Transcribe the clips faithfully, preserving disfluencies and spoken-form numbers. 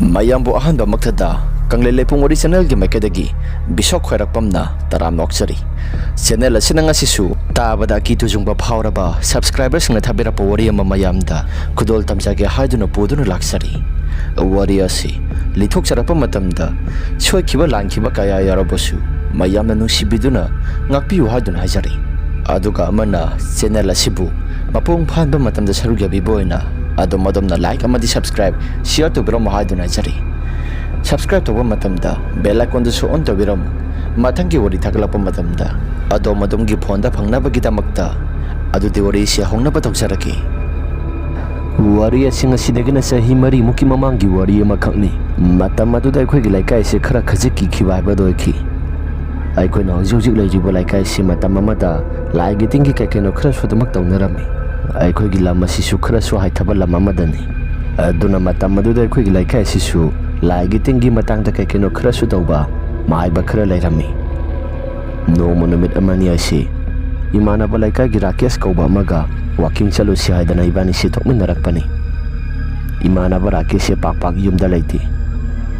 ꯃꯌꯥꯝꯕꯨ ꯑꯍꯥꯟꯕꯃꯛꯇꯗ ꯀꯪꯂꯩ ꯂꯩꯄꯨꯡ ꯋꯥꯔꯤ ꯆꯦꯅꯦꯜꯒꯤ ꯃꯥꯏꯀꯩꯗꯒꯤ ꯕꯤꯁꯣꯛ ꯈ꯭ꯋꯥꯏꯔꯥꯛꯄꯝꯅ ꯇꯔꯥꯝꯅ ꯑꯣꯛꯆꯔꯤ꯫ ꯆꯦꯅꯦꯜ ꯑꯁꯤꯅ ꯉꯁꯤꯁꯨ ꯇꯥꯕꯗ ꯑꯀꯤ ꯇꯨꯖꯨꯡꯕ ꯐꯥꯎꯔꯕ ꯁꯕꯁꯀ꯭ꯔꯥꯏꯕꯔꯁꯤꯡꯅ ꯊꯥꯕꯤꯔꯛꯄ ꯋꯥꯔꯤ ꯑꯃ ꯃꯌꯥꯝꯗ ꯈꯨꯗꯣꯜ ꯇꯝꯖꯒꯦ ꯍꯥꯏꯗꯨꯅ ꯄꯨꯗꯨꯅ ꯂꯥꯛꯆꯔꯤ꯫ ꯋꯥꯔꯤ ꯑꯁꯤ ꯂꯤꯊꯣꯛꯆꯔꯛꯄ ꯃꯇꯝꯗ ꯁꯣꯏꯈꯤꯕ ꯂꯥꯟꯈꯤꯕ ꯀꯌꯥ ꯌꯥꯎꯔꯕꯁꯨ ꯃꯌꯥꯝꯅ ꯅꯨꯡꯁꯤꯕꯤꯗꯨꯅ ꯉꯥꯛꯄꯤꯌꯨ ꯍꯥꯏꯗꯨꯅ ꯍꯥꯏꯖꯔꯤ꯫ ꯑꯗꯨꯒ ꯑꯃꯅ ꯆꯦꯅꯦꯜ ꯑꯁꯤꯕꯨ ꯃꯄꯨꯡ ꯐꯥꯍꯟꯕ ꯃꯇꯝꯗ ꯁꯔꯨꯛ ꯌꯥꯕꯤꯕ ꯑꯣꯏꯅ ꯑꯗꯣꯝ ꯑꯗꯣꯝꯅ ꯂꯥꯏꯛ ꯑꯃꯗꯤ ꯁꯕꯁꯀ꯭ꯔꯥꯏꯕ, ꯁꯤꯌꯔ ꯇꯧꯕꯤꯔꯝꯃꯨ ꯍꯥꯏꯗꯨꯅ ꯍꯥꯏꯖꯔꯤ꯫ ꯁꯕꯁꯀ꯭ꯔꯥꯏꯕ ꯇꯧꯕ ꯃꯇꯝꯗ ꯕꯦꯜ ꯑꯥꯏꯀꯣꯟꯗꯨꯁꯨ ꯑꯣꯟ ꯇꯧꯕꯤꯔꯝꯃꯨ꯫ ꯃꯊꯪꯒꯤ ꯋꯥꯔꯤ ꯊꯥꯒꯠꯂꯛꯄ ꯃꯇꯝꯗ ꯑꯗꯣꯝ ꯑꯗꯣꯝꯒꯤ ꯐꯣꯟꯗ ꯐꯪꯅꯕꯒꯤꯗꯃꯛꯇ꯫ ꯑꯗꯨꯗꯤ ꯋꯥꯔꯤꯁꯤ ꯍꯧꯅꯕ ꯇꯧꯖꯔꯛꯀꯦ꯫ ꯋꯥꯔꯤ ꯑꯁꯤ ꯉꯁꯤꯗꯒꯤꯅ ꯆꯍꯤ ꯃꯔꯤꯃꯨꯛꯀꯤ ꯃꯃꯥꯡꯒꯤ ꯋꯥꯔꯤ ꯑꯃꯈꯛꯅꯤ꯫ ꯃꯇꯝ ꯑꯗꯨꯗ ꯑꯩꯈꯣꯏꯒꯤ ꯂꯩꯀꯥꯏꯁꯦ ꯈꯔ ꯈꯖꯤꯛ ꯀꯤꯈꯤꯕ ꯍꯥꯏꯕꯗꯨ ꯑꯣꯏꯈꯤ꯫ ꯑꯩꯈꯣꯏꯅ ꯍꯧꯖꯤꯛ ꯍꯧꯖꯤꯛ ꯂꯩꯔꯤꯕ ꯂꯩꯀꯥꯏꯁꯤ ꯃꯇꯝ ꯑꯃꯗ ꯂꯥꯏꯒꯤ ꯇꯤꯟꯒꯤ ꯀꯩ ꯀꯩꯅꯣ ꯈꯔꯁꯨ ꯑꯗꯨꯃꯛ ꯇꯧꯅꯔꯝꯃꯤ꯫ ꯑꯩꯈꯣꯏꯒꯤ ꯂꯝ ꯑꯁꯤꯁꯨ ꯈꯔꯁꯨ ꯍꯥꯏꯊꯕ ꯂꯝ ꯑꯃꯗꯅꯤ꯫ ꯑꯗꯨꯅ ꯃꯇꯝ ꯑꯗꯨꯗ ꯑꯩꯈꯣꯏꯒꯤ ꯂꯩꯀꯥꯏ ꯑꯁꯤꯁꯨ ꯂꯥꯏꯒꯤ ꯇꯤꯟꯒꯤ ꯃꯇꯥꯡꯗ ꯀꯩ ꯀꯩꯅꯣ ꯈꯔꯁꯨ ꯇꯧꯕ ꯃꯥꯏꯕ ꯈꯔ ꯂꯩꯔꯝꯃꯤ꯫ ꯅꯣꯡꯃ ꯅꯨꯃꯤꯠ ꯑꯃꯅꯤ ꯑꯁꯤ ꯏꯃꯥꯟꯅꯕ ꯂꯩꯀꯥꯏꯒꯤ ꯔꯥꯀꯦꯁ ꯀꯧꯕ ꯑꯃꯒ ꯋꯥꯀꯤꯡ ꯆꯠꯂꯨꯁꯤ ꯍꯥꯏꯗꯅ ꯏꯕꯥꯅꯤꯁꯤ ꯊꯣꯛꯃꯤꯟꯅꯔꯛꯄꯅꯤ꯫ ꯏꯃꯥꯟꯅꯕ ꯔꯥꯀꯦꯁꯁꯦ ꯄꯥꯛ ꯄꯥꯛ ꯌꯨꯝꯗ ꯂꯩꯇꯦ꯫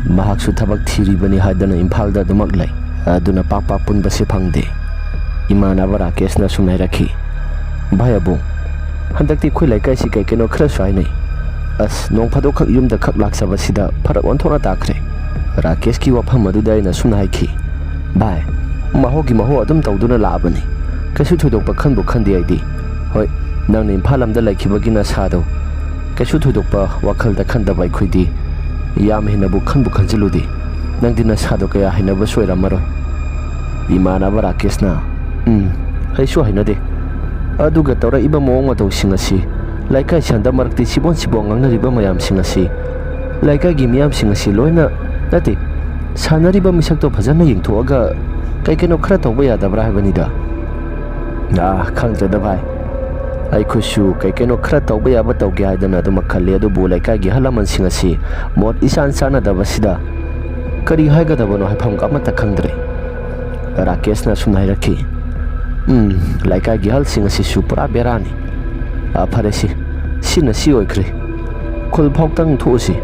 ꯃꯍꯥꯛꯁꯨ ꯊꯕꯛ ꯊꯤꯔꯤꯕꯅꯤ ꯍꯥꯏꯗꯅ ꯏꯝꯐꯥꯜꯗ ꯑꯗꯨꯃꯛ ꯂꯩ꯫ ꯑꯗꯨꯅ ꯄꯥꯛ ꯄꯥꯛ ꯄꯨꯟꯕꯁꯦ ꯐꯪꯗꯦ꯫ ꯏꯃꯥꯟꯅꯕ ꯔꯥꯀꯦꯁꯅ ꯁꯨꯝ ꯍꯥꯏꯔꯛꯈꯤ, "ꯚꯥꯏ ꯑꯕꯨꯡ, ꯍꯟꯗꯛꯇꯤ ꯑꯩꯈꯣꯏ ꯂꯩꯀꯥꯏꯁꯤ ꯀꯩ ꯀꯩꯅꯣ ꯈꯔꯁꯨ ꯍꯥꯏꯅꯩ꯫ ꯑꯁ, ꯅꯣꯡ ꯐꯥꯗꯣꯛꯈꯛ ꯌꯨꯝꯗ ꯈꯛ ꯂꯥꯛꯆꯕꯁꯤꯗ ꯐꯔꯛ ꯑꯣꯟꯊꯣꯛꯅ ꯇꯥꯈ꯭ꯔꯦ꯫" ꯔꯥꯀꯦꯁꯀꯤ ꯋꯥꯐꯝ ꯑꯗꯨꯗ ꯑꯩꯅ ꯁꯨꯝꯅ ꯍꯥꯏꯈꯤ, "ꯚꯥꯏ, ꯃꯍꯧꯒꯤ ꯃꯍꯧ ꯑꯗꯨꯝ ꯇꯧꯗꯨꯅ ꯂꯥꯛꯑꯕꯅꯤ꯫ ꯀꯩꯁꯨ ꯊꯣꯏꯗꯣꯛꯄ ꯈꯟꯕꯨ ꯈꯟꯗꯦ ꯑꯩꯗꯤ꯫ ꯍꯣꯏ, ꯅꯪꯅ ꯏꯝꯐꯥꯜ ꯂꯝꯗ ꯂꯩꯈꯤꯕꯒꯤ ꯅꯁꯥꯗꯣ ꯀꯩꯁꯨ ꯊꯣꯏꯗꯣꯛꯄ ꯋꯥꯈꯜꯗ ꯈꯟꯗꯕ ꯑꯩꯈꯣꯏꯗꯤ ꯌꯥꯝ ꯍꯦꯟꯅꯕꯨ ꯈꯟꯕꯨ ꯈꯟꯖꯤꯜꯂꯨꯗꯦ꯫ ꯅꯪꯗꯤ ꯅꯁꯥꯗꯣ ꯀꯌꯥ ꯍꯩꯅꯕꯁꯨ ꯑꯣꯏꯔꯝꯃꯔꯣꯏ꯫" ꯏꯃꯥꯟꯅꯕ ꯔꯥꯀꯦꯁꯅ, "ꯎꯝ, ꯑꯩꯁꯨ ꯍꯩꯅꯗꯦ꯫ ꯑꯗꯨꯒ ꯇꯧꯔꯛꯏꯕ ꯃꯑꯣꯡ ꯃꯇꯧꯁꯤꯡ ꯑꯁꯤ, ꯂꯩꯀꯥꯏ ꯁꯟꯗ ꯃꯔꯛꯇꯤ ꯁꯤꯕꯣꯟ ꯁꯤꯕꯣꯟ ꯉꯥꯡꯅꯔꯤꯕ ꯃꯌꯥꯝꯁꯤꯡ ꯑꯁꯤ ꯂꯩꯀꯥꯏꯒꯤ ꯃꯤꯌꯥꯝꯁꯤꯡ ꯑꯁꯤ ꯂꯣꯏꯅ ꯅꯠꯇꯦ, ꯁꯥꯟꯅꯔꯤꯕ ꯃꯤꯁꯛꯇꯣ ꯐꯖꯅ ꯌꯦꯡꯊꯣꯛꯑꯒ ꯀꯩ ꯀꯩꯅꯣ ꯈꯔ ꯇꯧꯕ ꯌꯥꯗꯕ꯭ꯔꯥ ꯍꯥꯏꯕꯅꯤꯗ꯫" "ꯑꯥ, ꯈꯪꯗ꯭ꯔꯦꯗ ꯚꯥꯏ꯫ ꯑꯩꯈꯣꯏꯁꯨ ꯀꯩ ꯀꯩꯅꯣ ꯈꯔ ꯇꯧꯕ ꯌꯥꯕ ꯇꯧꯒꯦ ꯍꯥꯏꯗꯅ ꯑꯗꯨꯃꯛ ꯈꯜꯂꯤ, ꯑꯗꯨꯕꯨ ꯂꯩꯀꯥꯏꯒꯤ ꯑꯍꯜ ꯂꯃꯟꯁꯤꯡ ꯑꯁꯤ ꯃꯣꯠ ꯏꯆꯥꯟ ꯆꯥꯟꯅꯗꯕꯁꯤꯗ ꯀꯔꯤ ꯍꯥꯏꯒꯗꯕꯅꯣ ꯍꯥꯏꯐꯝ ꯑꯃꯠꯇ ꯈꯪꯗ꯭ꯔꯦ꯫" ꯔꯥꯀꯦꯁꯅ ꯑꯁꯨꯝꯅ ꯍꯥꯏꯔꯛꯈꯤ, "ꯎꯝ, ꯂꯩꯀꯥꯏꯒꯤ ꯑꯍꯜꯁꯤꯡ ꯑꯁꯤꯁꯨ ꯄꯨꯔꯥ ꯕꯦꯔꯥꯅꯤ꯫ ꯑꯥ, ꯐꯔꯦꯁꯤ, ꯁꯤꯅ ꯁꯤ ꯑꯣꯏꯈ꯭ꯔꯦ꯫ ꯈꯨꯜ ꯐꯥꯎꯇꯪ ꯊꯣꯛꯎꯁꯤ꯫"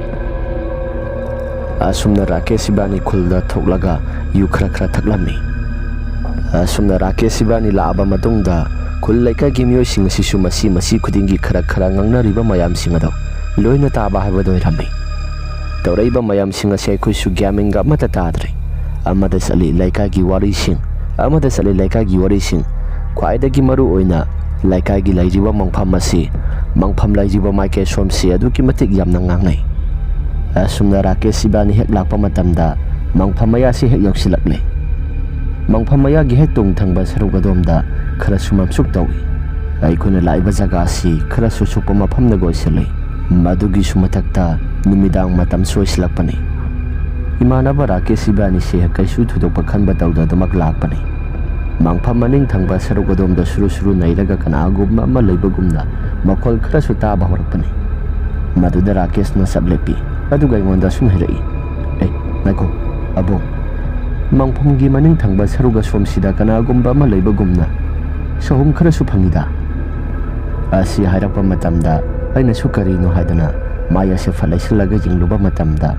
ꯑꯁꯨꯝꯅ ꯔꯥꯀꯦꯁ ꯏꯕꯥꯅꯤ ꯈꯨꯜꯗ ꯊꯣꯛꯂꯒ ꯌꯨ ꯈꯔ ꯈꯔ ꯊꯛꯂꯝꯃꯤ꯫ ꯑꯁꯨꯝꯅ ꯔꯥꯀꯦꯁ ꯏꯕꯥꯅꯤ ꯂꯥꯛꯑꯕ ꯃꯇꯨꯡꯗ ꯈꯨꯜ ꯂꯩꯀꯥꯏꯒꯤ ꯃꯤꯑꯣꯏꯁꯤꯡ ꯑꯁꯤꯁꯨ ꯃꯁꯤ ꯃꯁꯤ ꯈꯨꯗꯤꯡꯒꯤ ꯈꯔ ꯈꯔ ꯉꯥꯡꯅꯔꯤꯕ ꯃꯌꯥꯝꯁꯤꯡ ꯑꯗꯣ ꯂꯣꯏꯅ ꯇꯥꯕ ꯍꯥꯏꯕꯗꯨ ꯑꯣꯏꯔꯝꯃꯤ꯫ ꯇꯧꯔꯛꯏꯕ ꯃꯌꯥꯝꯁꯤꯡ ꯑꯁꯤ ꯑꯩꯈꯣꯏꯁꯨ ꯒ꯭ꯌꯥꯟ ꯃꯦꯟꯒ ꯑꯃꯠꯇ ꯇꯥꯗ꯭ꯔꯦ꯫ ꯑꯃꯗ ꯆꯠꯂꯤ ꯂꯩꯀꯥꯏꯒꯤ ꯋꯥꯔꯤꯁꯤꯡ, ꯑꯃꯗ ꯆꯠꯂꯤ ꯂꯩꯀꯥꯏꯒꯤ ꯋꯥꯔꯤꯁꯤꯡ꯫ ꯈ꯭ꯋꯥꯏꯗꯒꯤ ꯃꯔꯨ ꯑꯣꯏꯅ ꯂꯩꯀꯥꯏꯒꯤ ꯂꯩꯔꯤꯕ ꯃꯪꯐꯝ ꯑꯁꯤ, ꯃꯪꯐꯝ ꯂꯩꯔꯤꯕ ꯃꯥꯏꯀꯩ ꯁꯣꯝꯁꯤ ꯑꯗꯨꯛꯀꯤ ꯃꯇꯤꯛ ꯌꯥꯝꯅ ꯉꯥꯡꯅꯩ꯫ ꯑꯁꯨꯝꯅ ꯔꯥꯀꯦꯁ ꯏꯕꯥꯅꯤ ꯍꯦꯛ ꯂꯥꯛꯄ ꯃꯇꯝꯗ ꯃꯪꯐꯝ ꯃꯌꯥꯁꯤ ꯍꯦꯛ ꯌꯧꯁꯤꯜꯂꯛꯂꯦ꯫ ꯃꯪꯐꯝ ꯃꯌꯥꯒꯤ ꯍꯦꯛ ꯇꯨꯡ ꯊꯪꯕ ꯁꯔꯨꯛ ꯑꯗꯣꯝꯗ ꯈꯔꯁꯨ ꯃꯝꯁꯨꯛ ꯇꯧꯏ꯫ ꯑꯩꯈꯣꯏꯅ ꯂꯥꯛꯏꯕ ꯖꯒꯥ ꯑꯁꯤ ꯈꯔꯁꯨ ꯁꯣꯛꯄ ꯃꯐꯝꯅꯒ ꯑꯣꯏꯁꯤꯜꯂꯤ꯫ ꯃꯗꯨꯒꯤꯁꯨ ꯃꯊꯛꯇ ꯅꯨꯃꯤꯗꯥꯡ ꯃꯇꯝꯁꯨ ꯑꯣꯏꯁꯤꯜꯂꯛꯄꯅꯤ꯫ ꯏꯃꯥꯟꯅꯕ ꯔꯥꯀꯦꯁ ꯏꯕꯥꯅꯤꯁꯦ ꯀꯩꯁꯨ ꯊꯣꯏꯗꯣꯛꯄ ꯈꯟꯕ ꯇꯧꯗ ꯑꯗꯨꯃꯛ ꯂꯥꯛꯄꯅꯤ꯫ ꯃꯪꯐꯝ ꯃꯅꯤꯡ ꯊꯪꯕ ꯁꯔꯨꯛ ꯑꯗꯣꯝꯗ ꯁꯨꯔꯨ ꯁꯨꯔꯨ ꯅꯩꯔꯒ ꯀꯅꯥꯒꯨꯝꯕ ꯑꯃ ꯂꯩꯕꯒꯨꯝꯅ ꯃꯈꯣꯜ ꯈꯔꯁꯨ ꯇꯥꯕ ꯍꯧꯔꯛꯄꯅꯤ꯫ ꯃꯗꯨꯗ ꯔꯥꯀꯦꯁꯅ ꯆꯞ ꯂꯦꯞꯄꯤ, ꯑꯗꯨꯒ ꯑꯩꯉꯣꯟꯗ ꯑꯁꯨꯝ ꯍꯥꯏꯔꯛꯏ, "ꯑꯦ, ꯉꯥꯏꯈꯣ, ꯑꯕꯣ, ꯃꯪꯐꯝꯒꯤ ꯃꯅꯤꯡ ꯊꯪꯕ ꯁꯔꯨꯛ ꯑꯁꯣꯝꯁꯤꯗ ꯀꯅꯥꯒꯨꯝꯕ ꯑꯃ ꯂꯩꯕꯒꯨꯝꯅ ꯁꯍꯨꯝ ꯈꯔꯁꯨ ꯐꯪꯏꯗ?" ꯑꯁꯤ ꯍꯥꯏꯔꯛꯄ ꯃꯇꯝꯗ ꯑꯩꯅꯁꯨ ꯀꯔꯤꯅꯣ ꯍꯥꯏꯗꯅ ꯃꯥꯏ ꯑꯁꯦ ꯐꯠ ꯂꯩꯁꯤꯜꯂꯒ ꯌꯦꯡꯂꯨꯕ ꯃꯇꯝꯗ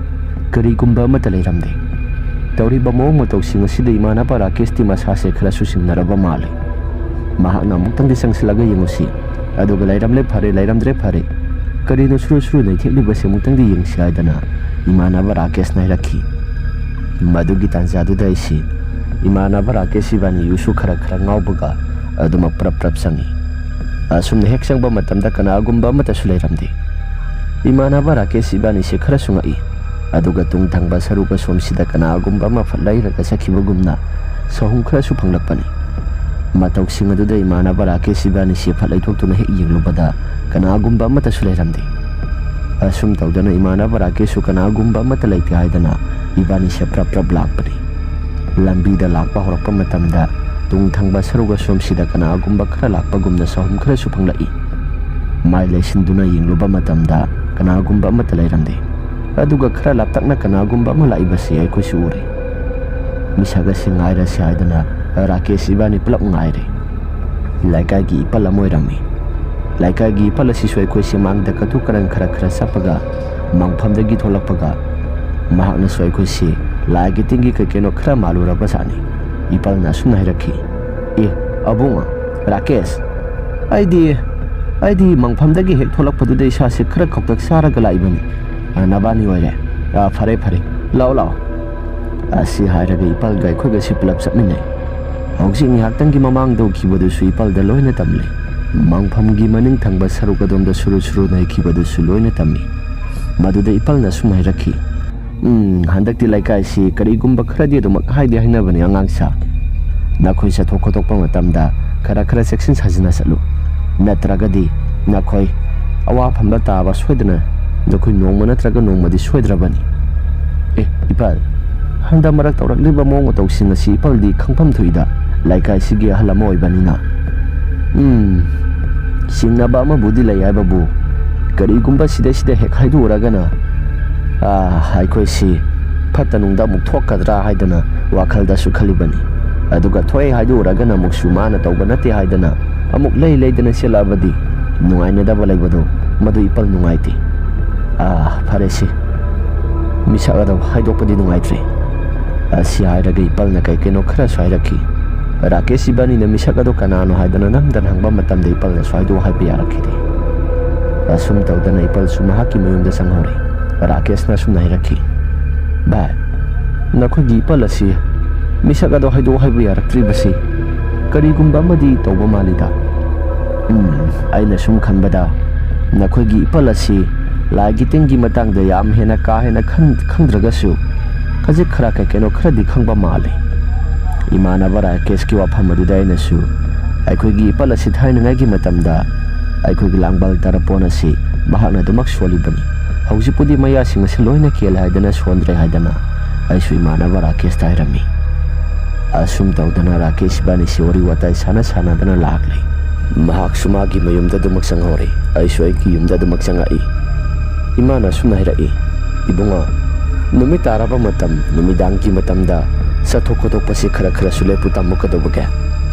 ꯀꯔꯤꯒꯨꯝꯕ ꯑꯃꯠꯇ ꯂꯩꯔꯝꯗꯦ꯫ ꯇꯧꯔꯤꯕ ꯃꯑꯣꯡ ꯃꯇꯧꯁꯤꯡ ꯑꯁꯤꯗ ꯏꯃꯥꯟꯅꯕ ꯔꯥꯀꯦꯁꯇꯤ ꯃꯁꯥꯁꯦ ꯈꯔꯁꯨ ꯁꯤꯡꯅꯔꯕ ꯃꯥꯜꯂꯦ꯫ ꯃꯍꯥꯛꯅ ꯑꯃꯨꯛꯇꯪꯗꯤ ꯆꯪꯁꯤꯜꯂꯒ ꯌꯦꯡꯉꯨꯁꯤ, ꯑꯗꯨꯒ ꯂꯩꯔꯝꯂꯦ ꯐꯔꯦ, ꯂꯩꯔꯝꯗ꯭ꯔꯦ ꯐꯔꯦ, ꯀꯔꯤꯅꯣ ꯁꯨꯔꯨ ꯁꯨꯔꯨ ꯅꯩꯊꯦꯛꯂꯤꯕꯁꯦ ꯑꯃꯨꯛꯇꯪꯗꯤ ꯌꯦꯡꯁꯤ ꯍꯥꯏꯗꯅ ꯏꯃꯥꯟꯅꯕ ꯔꯥꯀꯦꯁꯅ ꯍꯥꯏꯔꯛꯈꯤ꯫ ꯃꯗꯨꯒꯤ ꯇꯥꯟꯖꯥꯗꯨꯗ ꯑꯩꯁꯤ ꯏꯃꯥꯟꯅꯕ ꯔꯥꯀꯦꯁ ꯏꯕꯥꯅꯤ ꯌꯨꯁꯨ ꯈꯔ ꯈꯔ ꯉꯥꯎꯕꯒ ꯑꯗꯨꯃꯛ ꯄ꯭ꯔꯞ ꯄ꯭ꯔꯞ ꯆꯪꯉꯤ꯫ ꯑꯁꯨꯝꯅ ꯍꯦꯛ ꯆꯪꯕ ꯃꯇꯝꯗ ꯀꯅꯥꯒꯨꯝꯕ ꯑꯃꯠꯇꯁꯨ ꯂꯩꯔꯝꯗꯦ꯫ ꯏꯃꯥꯟꯅꯕ ꯔꯥꯀꯦꯁ ꯏꯕꯥꯅꯤꯁꯦ ꯈꯔꯁꯨ ꯉꯛꯏ꯫ ꯑꯗꯨꯒ ꯇꯨꯡ ꯊꯪꯕ ꯁꯔꯨꯛ ꯑꯁꯣꯝꯁꯤꯗ ꯀꯅꯥꯒꯨꯝꯕ ꯑꯃ ꯐꯠ ꯂꯩꯔꯒ ꯆꯠꯈꯤꯕꯒꯨꯝꯅ ꯁꯍꯨꯝ ꯈꯔꯁꯨ ꯐꯪꯂꯛꯄꯅꯤ꯫ ꯃꯇꯧꯁꯤꯡ ꯑꯗꯨꯗ ꯏꯃꯥꯟꯅꯕ ꯔꯥꯀꯦꯁ ꯏꯕꯥꯅꯤꯁꯦ ꯐꯠ ꯂꯩꯊꯣꯛꯇꯨꯅ ꯍꯦꯛ ꯌꯦꯡꯂꯨꯕꯗ ꯀꯅꯥꯒꯨꯝꯕ ꯑꯃꯠꯇꯁꯨ ꯂꯩꯔꯝꯗꯦ꯫ ꯑꯁꯨꯝ ꯇꯧꯗꯅ ꯏꯃꯥꯟꯅꯕ ꯔꯥꯀꯦꯁꯁꯨ ꯀꯅꯥꯒꯨꯝꯕ ꯑꯃꯠꯇ ꯂꯩꯇꯦ ꯍꯥꯏꯗꯅ ꯏꯕꯥꯅꯤꯁꯦ ꯄ꯭ꯔꯞ ꯄ꯭ꯔꯞ ꯂꯥꯛꯄꯅꯤ꯫ ꯂꯝꯕꯤꯗ ꯂꯥꯛꯄ ꯍꯧꯔꯛꯄ ꯃꯇꯝꯗ ꯇꯨꯡ ꯊꯪꯕ ꯁꯔꯨꯛ ꯑꯁꯣꯝꯁꯤꯗ ꯀꯅꯥꯒꯨꯝꯕ ꯈꯔ ꯂꯥꯛꯄꯒꯨꯝꯅ ꯁꯍꯨꯝ ꯈꯔꯁꯨ ꯐꯪꯂꯛꯏ꯫ ꯃꯥꯏ ꯂꯩꯁꯤꯟꯗꯨꯅ ꯌꯦꯡꯂꯨꯕ ꯃꯇꯝꯗ ꯀꯅꯥꯒꯨꯝꯕ ꯑꯃꯠꯇ ꯂꯩꯔꯝꯗꯦ꯫ ꯑꯗꯨꯒ ꯈꯔ ꯂꯥꯞꯇꯛꯅ ꯀꯅꯥꯒꯨꯝꯕ ꯑꯃ ꯂꯥꯛꯏꯕꯁꯤ ꯑꯩꯈꯣꯏꯁꯨ ꯎꯔꯦ꯫ ꯃꯤꯁꯛ ꯑꯁꯤ ꯉꯥꯏꯔꯁꯤ ꯍꯥꯏꯗꯨꯅ ꯔꯥꯀꯦꯁ ꯏꯕꯥꯅꯤ ꯄꯨꯂꯞ ꯉꯥꯏꯔꯦ꯫ ꯂꯩꯀꯥꯏꯒꯤ ꯏꯄꯜ ꯑꯃ ꯑꯣꯏꯔꯝꯃꯤ꯫ ꯂꯩꯀꯥꯏꯒꯤ ꯏꯄꯜ ꯑꯁꯤꯁꯨ ꯑꯩꯈꯣꯏꯁꯦ ꯃꯥꯡꯗ ꯀꯇꯨ ꯀꯔꯟ ꯈꯔ ꯈꯔ ꯆꯠꯄꯒ ꯃꯪꯐꯝꯗꯒꯤ ꯊꯣꯛꯂꯛꯄꯒ ꯃꯍꯥꯛꯅꯁꯨ ꯑꯩꯈꯣꯏꯁꯤ ꯂꯥꯏꯒꯤ ꯇꯤꯟꯒꯤ ꯀꯩ ꯀꯩꯅꯣ ꯈꯔ ꯃꯥꯜꯂꯨꯔꯕꯖꯥꯠꯅꯤ꯫ ꯏꯄꯜꯅ ꯑꯁꯨꯝꯅ ꯍꯥꯏꯔꯛꯈꯤ, "ꯑꯦ, ꯑꯕꯨꯡꯉꯣ, ꯔꯥꯀꯦꯁ, ꯑꯩꯗꯤ, ꯑꯩꯗꯤ ꯃꯪꯐꯝꯗꯒꯤ ꯍꯦꯛ ꯊꯣꯛꯂꯛꯄꯗꯨꯗ ꯏꯁꯥꯁꯦ ꯈꯔ ꯈꯧꯇꯛ ꯆꯥꯔꯒ ꯂꯥꯛꯏꯕꯅꯤ꯫ ꯑ, ꯅꯕꯥꯅꯤ ꯑꯣꯏꯔꯦ꯫ ꯑ, ꯐꯔꯦ, ꯐꯔꯦ, ꯂꯥꯛꯑꯣ, ꯂꯥꯛꯑꯣ꯫" ꯑꯁꯤ ꯍꯥꯏꯔꯒ ꯏꯄꯜꯒ ꯑꯩꯈꯣꯏꯒꯁꯤ ꯄꯨꯂꯞ ꯆꯠꯃꯤꯟꯅꯩ꯫ ꯍꯧꯖꯤꯛ ꯉꯥꯏꯍꯥꯛꯇꯪꯒꯤ ꯃꯃꯥꯡꯗ ꯎꯈꯤꯕꯗꯨꯁꯨ ꯏꯄꯜꯗ ꯂꯣꯏꯅ ꯇꯝꯂꯦ꯫ ꯃꯪꯐꯝꯒꯤ ꯃꯅꯤꯡ ꯊꯪꯕ ꯁꯔꯨꯛ ꯑꯗꯣꯝꯗ ꯁꯨꯔꯨ ꯁꯨꯔꯨ ꯅꯩꯈꯤꯕꯗꯨꯁꯨ ꯂꯣꯏꯅ ꯇꯝꯃꯤ꯫ ꯃꯗꯨꯗ ꯏꯄꯜꯅ ꯑꯁꯨꯝꯅ ꯍꯥꯏꯔꯛꯈꯤ, "ꯎꯝ, ꯍꯟꯗꯛꯇꯤ ꯂꯩꯀꯥꯏꯁꯤ ꯀꯔꯤꯒꯨꯝꯕ ꯈꯔꯗꯤ ꯑꯗꯨꯃꯛ ꯍꯥꯏꯗꯤ ꯍꯥꯏꯅꯕꯅꯤ ꯑꯉꯥꯡꯁꯥ꯫ ꯅꯈꯣꯏ ꯆꯠꯊꯣꯛ ꯈꯣꯠꯇꯣꯛꯄ ꯃꯇꯝꯗ ꯈꯔ ꯈꯔ ꯆꯦꯛꯁꯤꯟ ꯁꯥꯖꯤꯟꯅ ꯆꯠꯂꯨ꯫ ꯅꯠꯇ꯭ꯔꯒꯗꯤ ꯅꯈꯣꯏ ꯑꯋꯥꯐꯝꯗ ꯇꯥꯕ ꯁꯣꯏꯗꯅ ꯅꯈꯣꯏ ꯅꯣꯡꯃ ꯅꯠꯇ꯭ꯔꯒ ꯅꯣꯡꯃꯗꯤ ꯁꯣꯏꯗ꯭ꯔꯕꯅꯤ꯫" "ꯑꯦ, ꯏꯄꯜ, ꯍꯟꯗꯛ ꯃꯔꯛ ꯇꯧꯔꯛꯂꯤꯕ ꯃꯑꯣꯡ ꯃꯇꯧꯁꯤꯡ ꯑꯁꯤ ꯏꯄꯜꯗꯤ ꯈꯪꯐꯝ ꯊꯣꯛꯏꯗ, ꯂꯩꯀꯥꯏꯁꯤꯒꯤ ꯑꯍꯜ ꯑꯃ ꯑꯣꯏꯕꯅꯤꯅ꯫" "ꯎꯝ, ꯆꯤꯡꯅꯕ ꯑꯃꯕꯨꯗꯤ ꯂꯩ ꯍꯥꯏꯕꯕꯨ, ꯀꯔꯤꯒꯨꯝꯕ ꯁꯤꯗꯩꯁꯤꯗ ꯍꯦꯛ ꯍꯥꯏꯗꯣꯛꯎꯔꯒꯅ, ꯑꯥ, ꯑꯩꯈꯣꯏꯁꯤ ꯐꯠꯇ ꯅꯨꯡꯗ ꯑꯃꯨꯛ ꯊꯣꯛꯀꯗ꯭ꯔꯥ ꯍꯥꯏꯗꯅ ꯋꯥꯈꯜꯗꯁꯨ ꯈꯜꯂꯤꯕꯅꯤ꯫ ꯑꯗꯨꯒ ꯊꯣꯛꯑꯦ ꯍꯥꯏꯗꯣꯛꯎꯔꯒꯅ ꯑꯃꯨꯛꯁꯨ ꯃꯥꯅ ꯇꯧꯕ ꯅꯠꯇꯦ ꯍꯥꯏꯗꯅ ꯑꯃꯨꯛ ꯂꯩ ꯂꯩꯗꯅ ꯆꯦꯜꯂꯛꯑꯕꯗꯤ ꯅꯨꯡꯉꯥꯏꯅꯗꯕ ꯂꯩꯕꯗꯣ, ꯃꯗꯨ ꯏꯄꯜ ꯅꯨꯡꯉꯥꯏꯇꯦ꯫ ꯑꯥ, ꯐꯔꯦꯁꯦ, ꯃꯤꯁꯛ ꯑꯗꯣ ꯍꯥꯏꯗꯣꯛꯄꯗꯤ ꯅꯨꯡꯉꯥꯏꯇ꯭ꯔꯦ꯫" ꯑꯁꯤ ꯍꯥꯏꯔꯒ ꯏꯄꯜꯅ ꯀꯩ ꯀꯩꯅꯣ ꯈꯔꯁꯨ ꯍꯥꯏꯔꯛꯈꯤ꯫ ꯔꯥꯀꯦꯁ ꯏꯕꯥꯅꯤꯅ ꯃꯤꯁꯛ ꯑꯗꯣ ꯀꯅꯥꯅꯣ ꯍꯥꯏꯗꯅ ꯅꯝꯗꯅ ꯍꯪꯕ ꯃꯇꯝꯗ ꯏꯄꯜꯅꯁꯨ ꯍꯥꯏꯗꯣꯛꯑꯣ ꯍꯥꯏꯕ ꯌꯥꯔꯛꯈꯤꯗꯦ꯫ ꯑꯁꯨꯝ ꯇꯧꯗꯅ ꯏꯄꯜꯁꯨ ꯃꯍꯥꯛꯀꯤ ꯃꯌꯨꯝꯗ ꯆꯪꯍꯧꯔꯦ꯫ ꯔꯥꯀꯦꯁꯅ ꯑꯁꯨꯝꯅ ꯍꯥꯏꯔꯛꯈꯤ, "ꯚꯥꯏ, ꯅꯈꯣꯏꯒꯤ ꯏꯄꯜ ꯑꯁꯤ ꯃꯤꯁꯛ ꯑꯗꯣ ꯍꯥꯏꯗꯣꯛꯑꯣ ꯍꯥꯏꯕ ꯌꯥꯔꯛꯇ꯭ꯔꯤꯕꯁꯤ ꯀꯔꯤꯒꯨꯝꯕ ꯑꯃꯗꯤ ꯇꯧꯕ ꯃꯥꯜꯂꯤꯗ꯫ ꯎꯝ, ꯑꯩꯅ ꯁꯨꯝ ꯈꯟꯕꯗ ꯅꯈꯣꯏꯒꯤ ꯏꯄꯜ ꯑꯁꯤ ꯂꯥꯏꯒꯤ ꯇꯤꯟꯒꯤ ꯃꯇꯥꯡꯗ ꯌꯥꯝ ꯍꯦꯟꯅ ꯀꯥ ꯍꯦꯟꯅ ꯈꯪ-, ꯈꯪꯗ꯭ꯔꯒꯁꯨ ꯈꯖꯤꯛ ꯈꯔ ꯀꯩ ꯀꯩꯅꯣ ꯈꯔꯗꯤ ꯈꯪꯕ ꯃꯥꯜꯂꯤ꯫" ꯏꯃꯥꯟꯅꯕ ꯔꯥꯀꯦꯁꯀꯤ ꯋꯥꯐꯝ ꯑꯗꯨꯗ ꯑꯩꯅꯁꯨ, "ꯑꯩꯈꯣꯏꯒꯤ ꯏꯄꯜ ꯑꯁꯤ ꯊꯥꯏꯅꯉꯥꯏꯒꯤ ꯃꯇꯝꯗ ꯑꯩꯈꯣꯏꯒꯤ ꯂꯥꯡꯕꯜ ꯇꯔꯄꯣꯟ ꯑꯁꯤ ꯃꯍꯥꯛꯅ ꯑꯗꯨꯃꯛ ꯁꯣꯜꯂꯤꯕꯅꯤ꯫ ꯍꯧꯖꯤꯛꯄꯨꯗꯤ ꯃꯌꯥꯁꯤꯡ ꯑꯁꯤ ꯂꯣꯏꯅ ꯀꯦꯜꯂꯦ ꯍꯥꯏꯗꯅ ꯁꯣꯟꯗ꯭ꯔꯦ" ꯍꯥꯏꯗꯅ ꯑꯩꯁꯨ ꯏꯃꯥꯟꯅꯕ ꯔꯥꯀꯦꯁꯇ ꯍꯥꯏꯔꯝꯃꯤ꯫ ꯑꯁꯨꯝ ꯇꯧꯗꯅ ꯔꯥꯀꯦꯁ ꯏꯕꯥꯅꯤꯁꯤ ꯋꯥꯔꯤ ꯋꯥꯇꯥꯏ ꯁꯥꯟꯅ ꯁꯥꯟꯅꯗꯅ ꯂꯥꯛꯂꯦ꯫ ꯃꯍꯥꯛꯁꯨ ꯃꯥꯒꯤ ꯃꯌꯨꯝꯗ ꯑꯗꯨꯃꯛ ꯆꯪꯍꯧꯔꯦ꯫ ꯑꯩꯁꯨ ꯑꯩꯒꯤ ꯌꯨꯝꯗ ꯑꯗꯨꯃꯛ ꯆꯪꯉꯛꯏ꯫ ꯏꯃꯥꯅ ꯑꯁꯨꯝꯅ ꯍꯥꯏꯔꯛꯏ, "ꯏꯕꯨꯡꯉꯣ, ꯅꯨꯃꯤꯠ ꯇꯥꯔꯕ ꯃꯇꯝ, ꯅꯨꯃꯤꯗꯥꯡꯒꯤ ꯃꯇꯝꯗ ꯆꯠꯊꯣꯛ ꯈꯣꯠꯇꯣꯛꯄꯁꯤ ꯈꯔ ꯈꯔꯁꯨ ꯂꯦꯞꯄꯨ ꯇꯝꯃꯨ, ꯀꯩꯗꯧꯕꯒꯦ?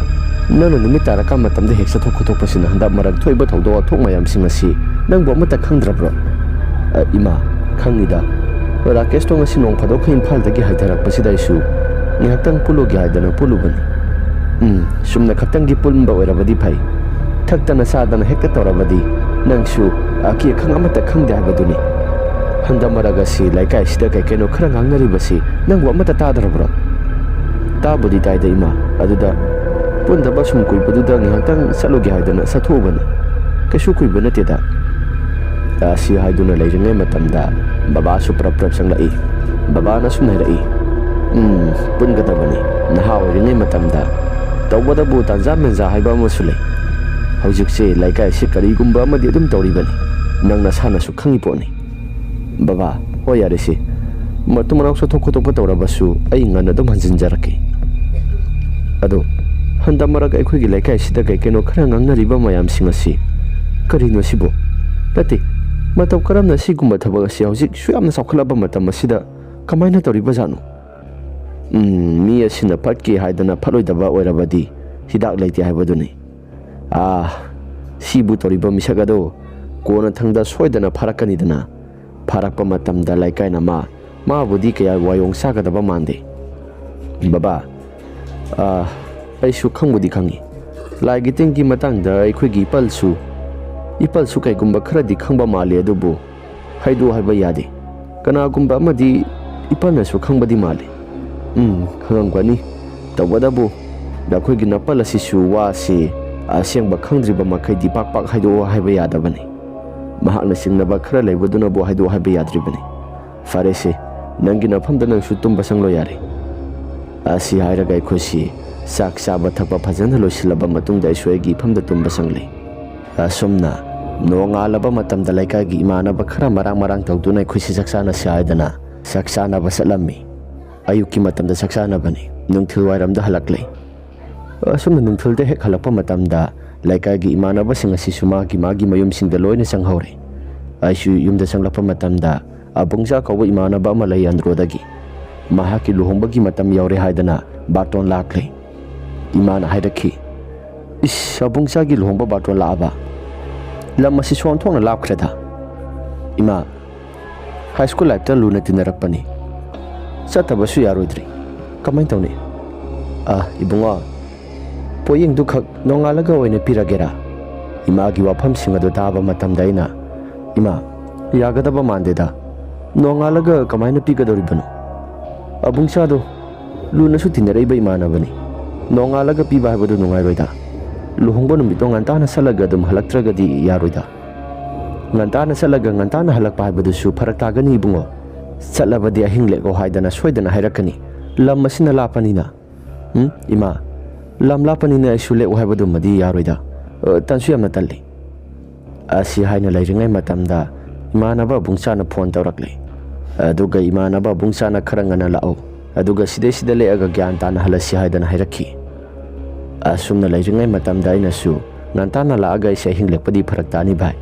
ꯅꯪꯅ ꯅꯨꯃꯤꯠ ꯇꯥꯔꯀꯥꯟ ꯃꯇꯝꯗ ꯍꯦꯛ ꯆꯠꯊꯣꯛ ꯈꯣꯠꯇꯣꯛꯄꯁꯤꯅ ꯍꯟꯗꯛ ꯃꯔꯛ ꯊꯣꯛꯏꯕ ꯊꯧꯗꯣꯛ ꯋꯥꯊꯣꯛ ꯃꯌꯥꯝꯁꯤꯡ ꯑꯁꯤ ꯅꯪꯕꯨ ꯑꯃꯠꯇ ꯈꯪꯗ꯭ꯔꯕ꯭ꯔꯣ?" "ꯑ, ꯏꯃꯥ, ꯈꯪꯉꯤꯗ꯫ ꯔꯥꯀꯦꯁꯇꯣ ꯉꯁꯤ ꯅꯣꯡ ꯐꯥꯗꯣꯛꯈꯛ ꯏꯝꯐꯥꯜꯗꯒꯤ ꯍꯥꯏꯊꯔꯛꯄꯁꯤꯗ ꯑꯩꯁꯨ ꯉꯥꯏꯍꯥꯛꯇꯪ ꯄꯨꯜꯂꯨꯒꯦ ꯍꯥꯏꯗꯅ ꯄꯨꯜꯂꯨꯕꯅꯤ꯫ ꯎꯝ, ꯁꯨꯝꯅ ꯈꯛꯇꯪꯒꯤ ꯄꯨꯟꯕ ꯑꯣꯏꯔꯕꯗꯤ ꯐꯩ꯫ ꯊꯛꯇꯅ ꯆꯥꯗꯅ ꯍꯦꯛꯇ ꯇꯧꯔꯕꯗꯤ ꯅꯪꯁꯨ ꯑꯀꯤ ꯑꯈꯪ ꯑꯃꯠꯇ ꯈꯪꯗꯦ ꯍꯥꯏꯕꯗꯨꯅꯤ꯫ ꯍꯟꯗꯛ ꯃꯔꯛ ꯑꯁꯤ ꯂꯩꯀꯥꯏꯁꯤꯗ ꯀꯩ ꯀꯩꯅꯣ ꯈꯔ ꯉꯥꯡꯅꯔꯤꯕꯁꯤ ꯅꯪꯕꯨ ꯑꯃꯠꯇ ꯇꯥꯗ꯭ꯔꯕ꯭ꯔꯣ? ꯇꯥꯕꯨꯗꯤ ꯇꯥꯏꯗ ꯏꯃꯥ, ꯑꯗꯨꯗ ꯄꯨꯟꯗꯕ ꯁꯨꯝ ꯀꯨꯏꯕꯗꯨꯗ ꯉꯥꯏꯍꯥꯛꯇꯪ ꯆꯠꯂꯨꯒꯦ ꯍꯥꯏꯗꯅ ꯆꯠꯊꯣꯛꯎꯕꯅꯤ꯫ ꯀꯩꯁꯨ ꯀꯨꯏꯕ ꯅꯠꯇꯦꯗ꯫ ꯑꯁꯤ ꯍꯥꯏꯗꯨꯅ ꯂꯩꯔꯤꯉꯩ ꯃꯇꯝꯗ ꯕꯕꯥꯁꯨ ꯄ꯭ꯔꯞ ꯄ꯭ꯔꯞ ꯆꯪꯂꯛꯏ꯫ ꯕꯕꯥꯅ ꯁꯨꯝ ꯍꯥꯏꯔꯛꯏ, "ꯎꯝ, ꯄꯨꯟꯒꯗꯕꯅꯤ, ꯅꯍꯥ ꯑꯣꯏꯔꯤꯉꯩ ꯃꯇꯝꯗ꯫ ꯇꯧꯕꯇꯕꯨ ꯇꯥꯟꯖꯥ ꯃꯦꯟꯖꯥ ꯍꯥꯏꯕ ꯑꯃꯁꯨ ꯂꯩ꯫ ꯍꯧꯖꯤꯛꯁꯦ ꯂꯩꯀꯥꯏꯁꯤ ꯀꯔꯤꯒꯨꯝꯕ ꯑꯃꯗꯤ ꯑꯗꯨꯝ ꯇꯧꯔꯤꯕꯅꯤ, ꯅꯪ ꯅꯁꯥꯅꯁꯨ ꯈꯪꯉꯤ ꯄꯣꯠꯅꯤ"꯫ "ꯕꯕꯥ, ꯍꯣꯏ, ꯌꯥꯔꯦꯁꯦ, ꯃꯇꯨꯡ ꯃꯅꯥꯎ ꯆꯠꯊꯣꯛ ꯈꯣꯠꯇꯣꯛꯄ ꯇꯧꯔꯕꯁꯨ ꯑꯩ ꯉꯟꯅ ꯑꯗꯨꯝ ꯍꯟꯖꯤꯟꯖꯔꯛꯀꯦ꯫ ꯑꯗꯣ ꯍꯟꯗꯛ ꯃꯔꯛ ꯑꯩꯈꯣꯏꯒꯤ ꯂꯩꯀꯥꯏꯁꯤꯗ ꯀꯩ ꯀꯩꯅꯣ ꯈꯔ ꯉꯥꯡꯅꯔꯤꯕ ꯃꯌꯥꯝꯁꯤꯡ ꯑꯁꯤ ꯀꯔꯤꯅꯣ ꯁꯤꯕꯨ? ꯅꯠꯇꯦ, ꯃꯇꯧ ꯀꯔꯝꯅ ꯁꯤꯒꯨꯝꯕ ꯊꯕꯛ ꯑꯁꯤ ꯍꯧꯖꯤꯛ ꯁꯨ ꯌꯥꯝꯅ ꯆꯥꯎꯈꯠꯂꯕ ꯃꯇꯝ ꯑꯁꯤꯗ ꯀꯃꯥꯏꯅ ꯇꯧꯔꯤꯕꯖꯥꯠꯅꯣ? ꯎꯝ, ꯃꯤ ꯑꯁꯤꯅ ꯐꯠꯀꯦ ꯍꯥꯏꯗꯅ ꯐꯠꯂꯣꯏꯗꯕ ꯑꯣꯏꯔꯕꯗꯤ ꯍꯤꯗꯥꯛ ꯂꯩꯇꯦ ꯍꯥꯏꯕꯗꯨꯅꯤ꯫ ꯑꯥ, ꯁꯤꯕꯨ ꯇꯧꯔꯤꯕ ꯃꯤꯁꯛ ꯑꯗꯣ ꯀꯣꯟꯅ ꯊꯪꯗ ꯁꯣꯏꯗꯅ ꯐꯥꯔꯛꯀꯅꯤꯗꯅ꯫ ꯐꯥꯔꯛꯄ ꯃꯇꯝꯗ ꯂꯩꯀꯥꯏꯅ ꯃꯥ, ꯃꯥꯕꯨꯗꯤ ꯀꯌꯥ ꯋꯥꯌꯣꯡ ꯆꯥꯒꯗꯕ ꯃꯥꯟꯗꯦ"꯫ "ꯕꯕꯥ, ꯑꯥ, ꯑꯩꯁꯨ ꯈꯪꯕꯨꯗꯤ ꯈꯪꯉꯤ꯫ ꯂꯥꯏꯒꯤ ꯇꯤꯟꯒꯤ ꯃꯇꯥꯡꯗ ꯑꯩꯈꯣꯏꯒꯤ ꯏꯄꯜꯁꯨ, ꯏꯄꯜꯁꯨ ꯀꯩꯒꯨꯝꯕ ꯈꯔꯗꯤ ꯈꯪꯕ ꯃꯥꯜꯂꯤ, ꯑꯗꯨꯕꯨ ꯍꯥꯏꯗꯣꯛ ꯍꯥꯏꯕ ꯌꯥꯗꯦ꯫ ꯀꯅꯥꯒꯨꯝꯕ ꯑꯃꯗꯤ ꯏꯄꯜꯅꯁꯨ ꯈꯪꯕꯗꯤ ꯃꯥꯜꯂꯤ"꯫ "ꯎꯝ, ꯈꯪꯉꯝꯒꯅꯤ꯫ ꯇꯧꯕꯇꯕꯨ ꯅꯈꯣꯏꯒꯤ ꯅꯄꯜ ꯑꯁꯤꯁꯨ ꯋꯥꯁꯤ ꯑꯁꯦꯡꯕ ꯈꯪꯗ꯭ꯔꯤꯕ ꯃꯈꯩꯗꯤ ꯄꯥꯛ ꯄꯥꯛ ꯍꯥꯏꯗꯣꯛꯑꯣ ꯍꯥꯏꯕ ꯌꯥꯗꯕꯅꯤ꯫ ꯃꯍꯥꯛꯅ ꯆꯤꯡꯅꯕ ꯈꯔ ꯂꯩꯕꯗꯨꯅꯕꯨ ꯍꯥꯏꯗꯣꯛ ꯍꯥꯏꯕ ꯌꯥꯗ꯭ꯔꯤꯕꯅꯤ꯫ ꯐꯔꯦꯁꯦ, ꯅꯪꯒꯤ ꯅꯐꯝꯗ ꯅꯪꯁꯨ ꯇꯨꯝꯕ ꯆꯪꯂꯣ ꯌꯥꯔꯦ"꯫ ꯑꯁꯤ ꯍꯥꯏꯔꯒ ꯑꯩꯈꯣꯏꯁꯤ ꯆꯥꯛ ꯆꯥꯕ ꯊꯛꯄ ꯐꯖꯅ ꯂꯣꯏꯁꯤꯜꯂꯕ ꯃꯇꯨꯡꯗ ꯑꯩꯁꯨ ꯑꯩꯒꯤ ꯏꯐꯝꯗ ꯇꯨꯝꯕ ꯆꯪꯂꯦ꯫ ꯑꯁꯨꯝꯅ ꯅꯣꯡꯉꯥꯜꯂꯕ ꯃꯇꯝꯗ ꯂꯩꯀꯥꯏꯒꯤ ꯏꯃꯥꯟꯅꯕ ꯈꯔ ꯃꯔꯥꯡ ꯃꯔꯥꯡ ꯇꯧꯗꯨꯅ ꯑꯩꯈꯣꯏꯁꯤ ꯆꯥꯛ ꯆꯥꯅꯁꯤ ꯍꯥꯏꯗꯅ ꯆꯥꯛ ꯆꯥꯅꯕ ꯆꯠꯂꯝꯃꯤ꯫ ꯑꯌꯨꯛꯀꯤ ꯃꯇꯝꯗ ꯆꯥꯛ ꯆꯥꯅꯕꯅꯤ꯫ ꯅꯨꯡꯊꯤꯜ ꯋꯥꯏꯔꯝꯗ ꯍꯜꯂꯛꯂꯦ꯫ ꯑꯁꯨꯝꯅ ꯅꯨꯡꯊꯤꯜꯗ ꯍꯦꯛ ꯍꯜꯂꯛꯄ ꯃꯇꯝꯗ ꯂꯩꯀꯥꯏꯒꯤ ꯏꯃꯥꯟꯅꯕꯁꯤꯡ ꯑꯁꯤꯁꯨ ꯃꯥꯒꯤ ꯃꯥꯒꯤ ꯃꯌꯨꯝꯁꯤꯡꯗ ꯂꯣꯏꯅ ꯆꯪꯍꯧꯔꯦ꯫ ꯑꯩꯁꯨ ꯌꯨꯝꯗ ꯆꯪꯂꯛꯄ ꯃꯇꯝꯗ ꯑꯕꯨꯡꯆꯥ ꯀꯧꯕ ꯏꯃꯥꯟꯅꯕ ꯑꯃ ꯂꯩ ꯑꯟꯗ꯭ꯔꯣꯗꯒꯤ꯫ ꯃꯍꯥꯛꯀꯤ ꯂꯨꯍꯣꯡꯕꯒꯤ ꯃꯇꯝ ꯌꯧꯔꯦ ꯍꯥꯏꯗꯅ ꯕꯥꯔꯇꯣꯟ ꯂꯥꯛꯂꯦ꯫ ꯏꯃꯥꯅ ꯍꯥꯏꯔꯛꯈꯤ, "ꯏꯁ, ꯑꯕꯨꯡꯆꯥꯒꯤ ꯂꯨꯍꯣꯡꯕ ꯕꯥꯔꯇꯣꯟ ꯂꯥꯛꯑꯕ? ꯂꯝ ꯑꯁꯤꯁꯨ ꯑꯣꯟꯊꯣꯛꯅ ꯂꯥꯞꯈ꯭ꯔꯦꯗ"꯫ "ꯏꯃꯥ, ꯍꯥꯏ ꯁ꯭ꯀꯨꯜ ꯂꯥꯏꯐꯇ ꯂꯨꯅ ꯇꯤꯟꯅꯔꯛꯄꯅꯤ꯫ ꯆꯠꯇꯕꯁꯨ ꯌꯥꯔꯣꯏꯗ꯭ꯔꯤ꯫ ꯀꯃꯥꯏꯅ ꯇꯧꯅꯤ? ꯑ, ꯏꯕꯨꯡꯉꯣ, ꯄꯣꯠꯌꯦꯡꯗꯨ ꯈꯛ ꯅꯣꯡꯉꯥꯜꯂꯒ ꯑꯣꯏꯅ ꯄꯤꯔꯒꯦꯔꯥ? ꯏꯃꯥꯒꯤ ꯋꯥꯐꯝꯁꯤꯡ ꯑꯗꯨ ꯇꯥꯕ ꯃꯇꯝꯗ ꯑꯩꯅ, "ꯏꯃꯥ, ꯌꯥꯒꯗꯕ ꯃꯥꯟꯗꯦꯗ꯫ ꯅꯣꯡꯉꯥꯜꯂꯒ ꯀꯃꯥꯏꯅ ꯄꯤꯒꯗꯧꯔꯤꯕꯅꯣ? ꯑꯕꯨꯡꯆꯥꯗꯣ ꯂꯨꯅꯁꯨ ꯇꯤꯟꯅꯔꯛꯏꯕ ꯏꯃꯥꯟꯅꯕꯅꯤ꯫ ꯅꯣꯡꯉꯥꯜꯂꯒ ꯄꯤꯕ ꯍꯥꯏꯕꯗꯨ ꯅꯨꯡꯉꯥꯏꯔꯣꯏꯗ꯫ ꯂꯨꯍꯣꯡꯕ ꯅꯨꯃꯤꯠꯇꯣ ꯉꯟꯇꯥꯅ ꯆꯠꯂꯒ ꯑꯗꯨꯝ ꯍꯜꯂꯛꯇ꯭ꯔꯒꯗꯤ ꯌꯥꯔꯣꯏꯗ꯫ ꯉꯟꯇꯥꯅ ꯆꯠꯂꯒ ꯉꯟꯇꯥꯅ ꯍꯜꯂꯛꯄ ꯍꯥꯏꯕꯗꯨꯁꯨ ꯐꯔꯛ ꯇꯥꯒꯅꯤ ꯏꯕꯨꯡꯉꯣ꯫ ꯆꯠꯂꯕꯗꯤ ꯑꯍꯤꯡ ꯂꯦꯛꯑꯣ ꯍꯥꯏꯗꯅ ꯁꯣꯏꯗꯅ ꯍꯥꯏꯔꯛꯀꯅꯤ꯫ ꯂꯝ ꯑꯁꯤꯅ ꯂꯥꯞꯄꯅꯤꯅ꯫ ꯎꯝ, ꯏꯃꯥ, ꯂꯝ ꯂꯥꯞꯄꯅꯤꯅ ꯑꯩꯁꯨ ꯂꯦꯛꯑꯣ ꯍꯥꯏꯕꯗꯨꯃꯗꯤ ꯌꯥꯔꯣꯏꯗ꯫ ꯑ, ꯇꯟꯁꯨ ꯌꯥꯝꯅ ꯇꯜꯂꯤ꯫" ꯑꯁꯤ ꯍꯥꯏꯅ ꯂꯩꯔꯤꯉꯩ ꯃꯇꯝꯗ ꯏꯃꯥꯟꯅꯕ ꯑꯕꯨꯡꯆꯥꯅ ꯐꯣꯟ ꯇꯧꯔꯛꯂꯦ꯫ ꯑꯗꯨꯒ ꯏꯃꯥꯟꯅꯕ ꯑꯕꯨꯡꯆꯥꯅ, "ꯈꯔ ꯉꯟꯅ ꯂꯥꯛꯑꯣ, ꯑꯗꯨꯒ ꯁꯤꯗꯩꯁꯤꯗ ꯂꯦꯛꯑꯒ ꯒ꯭ꯌꯥꯟ ꯇꯥꯅ ꯍꯜꯂꯁꯤ" ꯍꯥꯏꯗꯅ ꯍꯥꯏꯔꯛꯈꯤ꯫ ꯑꯁꯨꯝꯅ ꯂꯩꯔꯤꯉꯩ ꯃꯇꯝꯗ ꯑꯩꯅꯁꯨ, "ꯉꯟꯇꯥꯅ ꯂꯥꯛꯑꯒ ꯑꯩꯁꯦ ꯑꯍꯤꯡ ꯂꯦꯛꯄꯗꯤ ꯐꯔꯛ ꯇꯥꯅꯤ ꯚꯥꯏ꯫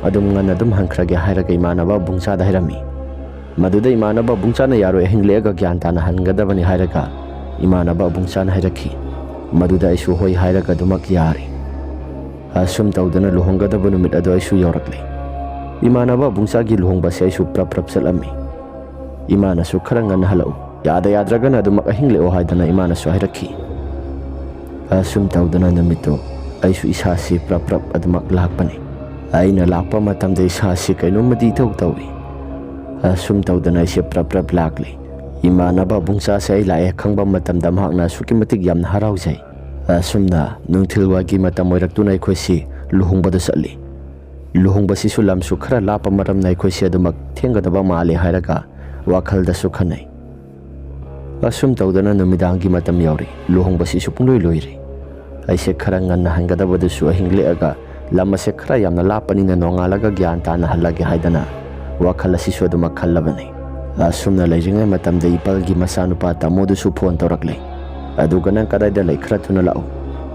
ꯑꯗꯨꯝ ꯉꯟꯅ ꯑꯗꯨꯝ ꯍꯟꯈ꯭ꯔꯒꯦ" ꯍꯥꯏꯔꯒ ꯏꯃꯥꯟꯅꯕ ꯑꯕꯨꯡꯆꯥꯗ ꯍꯥꯏꯔꯝꯃꯤ꯫ ꯃꯗꯨꯗ ꯏꯃꯥꯟꯅꯕ ꯑꯕꯨꯡꯆꯥꯅ, "ꯌꯥꯔꯣꯏ, ꯑꯍꯤꯡ ꯂꯦꯛꯑꯒ ꯒ꯭ꯌꯥꯟ ꯇꯥꯅ ꯍꯟꯒꯗꯕꯅꯤ" ꯍꯥꯏꯔꯒ ꯏꯃꯥꯟꯅꯕ ꯑꯕꯨꯡꯆꯥꯅ ꯍꯥꯏꯔꯛꯈꯤ꯫ ꯃꯗꯨꯗ ꯑꯩꯁꯨ ꯍꯣꯏ ꯍꯥꯏꯔꯒ ꯑꯗꯨꯃꯛ ꯌꯥꯔꯦ꯫ ꯑꯁꯨꯝ ꯇꯧꯗꯅ ꯂꯨꯍꯣꯡꯒꯗꯕ ꯅꯨꯃꯤꯠ ꯑꯗꯨ ꯑꯩꯁꯨ ꯌꯧꯔꯛꯂꯦ꯫ ꯏꯃꯥꯟꯅꯕ ꯑꯕꯨꯡꯆꯥꯒꯤ ꯂꯨꯍꯣꯡꯕꯁꯦ ꯑꯩꯁꯨ ꯄ꯭ꯔꯞ ꯄ꯭ꯔꯞ ꯆꯠꯂꯝꯃꯤ꯫ ꯏꯃꯥꯅꯁꯨ, "ꯈꯔ ꯉꯟꯅ ꯍꯜꯂꯛꯎ, ꯌꯥꯗ ꯌꯥꯗ꯭ꯔꯒꯅ ꯑꯗꯨꯃꯛ ꯑꯍꯤꯡ ꯂꯦꯛꯑꯣ" ꯍꯥꯏꯗꯅ ꯏꯃꯥꯅꯁꯨ ꯍꯥꯏꯔꯛꯈꯤ꯫ ꯑꯁꯨꯝ ꯇꯧꯗꯅ ꯅꯨꯃꯤꯠꯇꯨ ꯑꯩꯁꯨ ꯏꯁꯥꯁꯤ ꯄ꯭ꯔꯞ ꯄ꯭ꯔꯞ ꯑꯗꯨꯃꯛ ꯂꯥꯛꯄꯅꯤ꯫ ꯑꯩꯅ ꯂꯥꯛꯄ ꯃꯇꯝꯗ ꯏꯁꯥꯁꯤ ꯀꯩꯅꯣꯝꯃꯗꯤ ꯏꯇꯧ ꯇꯧꯏ꯫ ꯑꯁꯨꯝ ꯇꯧꯗꯅ ꯑꯩꯁꯦ ꯄ꯭ꯔꯞ ꯄ꯭ꯔꯞ ꯂꯥꯛꯂꯤ꯫ ꯏꯃꯥꯟꯅꯕ ꯑꯕꯨꯡꯆꯥꯁꯦ ꯑꯩ ꯂꯥꯛꯑꯦ ꯈꯪꯕ ꯃꯇꯝꯗ ꯃꯍꯥꯛꯅ ꯑꯁꯨꯛꯀꯤ ꯃꯇꯤꯛ ꯌꯥꯝꯅ ꯍꯔꯥꯎꯖꯩ꯫ ꯑꯁꯨꯝꯅ ꯅꯨꯡꯊꯤꯜꯋꯥꯏꯒꯤ ꯃꯇꯝ ꯑꯣꯏꯔꯛꯇꯨꯅ ꯑꯩꯈꯣꯏꯁꯤ ꯂꯨꯍꯣꯡꯕꯗ ꯆꯠꯂꯤ꯫ ꯂꯨꯍꯣꯡꯕꯁꯤꯁꯨ ꯂꯝꯁꯨ ꯈꯔ ꯂꯥꯞꯄ ꯃꯔꯝꯅ ꯑꯩꯈꯣꯏꯁꯤ ꯑꯗꯨꯃꯛ ꯊꯦꯡꯒꯗꯕ ꯃꯥꯜꯂꯤ ꯍꯥꯏꯔꯒ ꯋꯥꯈꯜꯗꯁꯨ ꯈꯟꯅꯩ꯫ ꯑꯁꯨꯝ ꯇꯧꯗꯅ ꯅꯨꯃꯤꯗꯥꯡꯒꯤ ꯃꯇꯝ ꯌꯧꯔꯦ꯫ ꯂꯨꯍꯣꯡꯕꯁꯤꯁꯨ ꯄꯨꯡꯂꯣꯏ ꯂꯣꯏꯔꯦ꯫ ꯑꯩꯁꯦ ꯈꯔ ꯉꯟꯅ ꯍꯟꯒꯗꯕꯗꯨꯁꯨ ꯑꯍꯤꯡ ꯂꯦꯛꯑꯒ ꯂꯝ ꯑꯁꯦ ꯈꯔ ꯌꯥꯝꯅ ꯂꯥꯞꯄꯅꯤꯅ ꯅꯣꯡꯉꯥꯜꯂꯒ ꯒ꯭ꯌꯥꯟ ꯇꯥꯅ ꯍꯜꯂꯒꯦ ꯍꯥꯏꯗꯅ ꯋꯥꯈꯜ ꯑꯁꯤꯁꯨ ꯑꯗꯨꯃꯛ ꯈꯜꯂꯕꯅꯤ꯫ ꯑꯁꯨꯝꯅ ꯂꯩꯔꯤꯉꯩ ꯃꯇꯝꯗ ꯏꯄꯜꯒꯤ ꯃꯆꯥꯅꯨꯄꯥ ꯇꯥꯃꯣꯗꯨꯁꯨ ꯐꯣꯟ ꯇꯧꯔꯛꯂꯦ꯫ "ꯑꯗꯨꯒ ꯅꯪ ꯀꯗꯥꯏꯗ ꯂꯩ? ꯈꯔ ꯊꯨꯅ ꯂꯥꯛꯎ꯫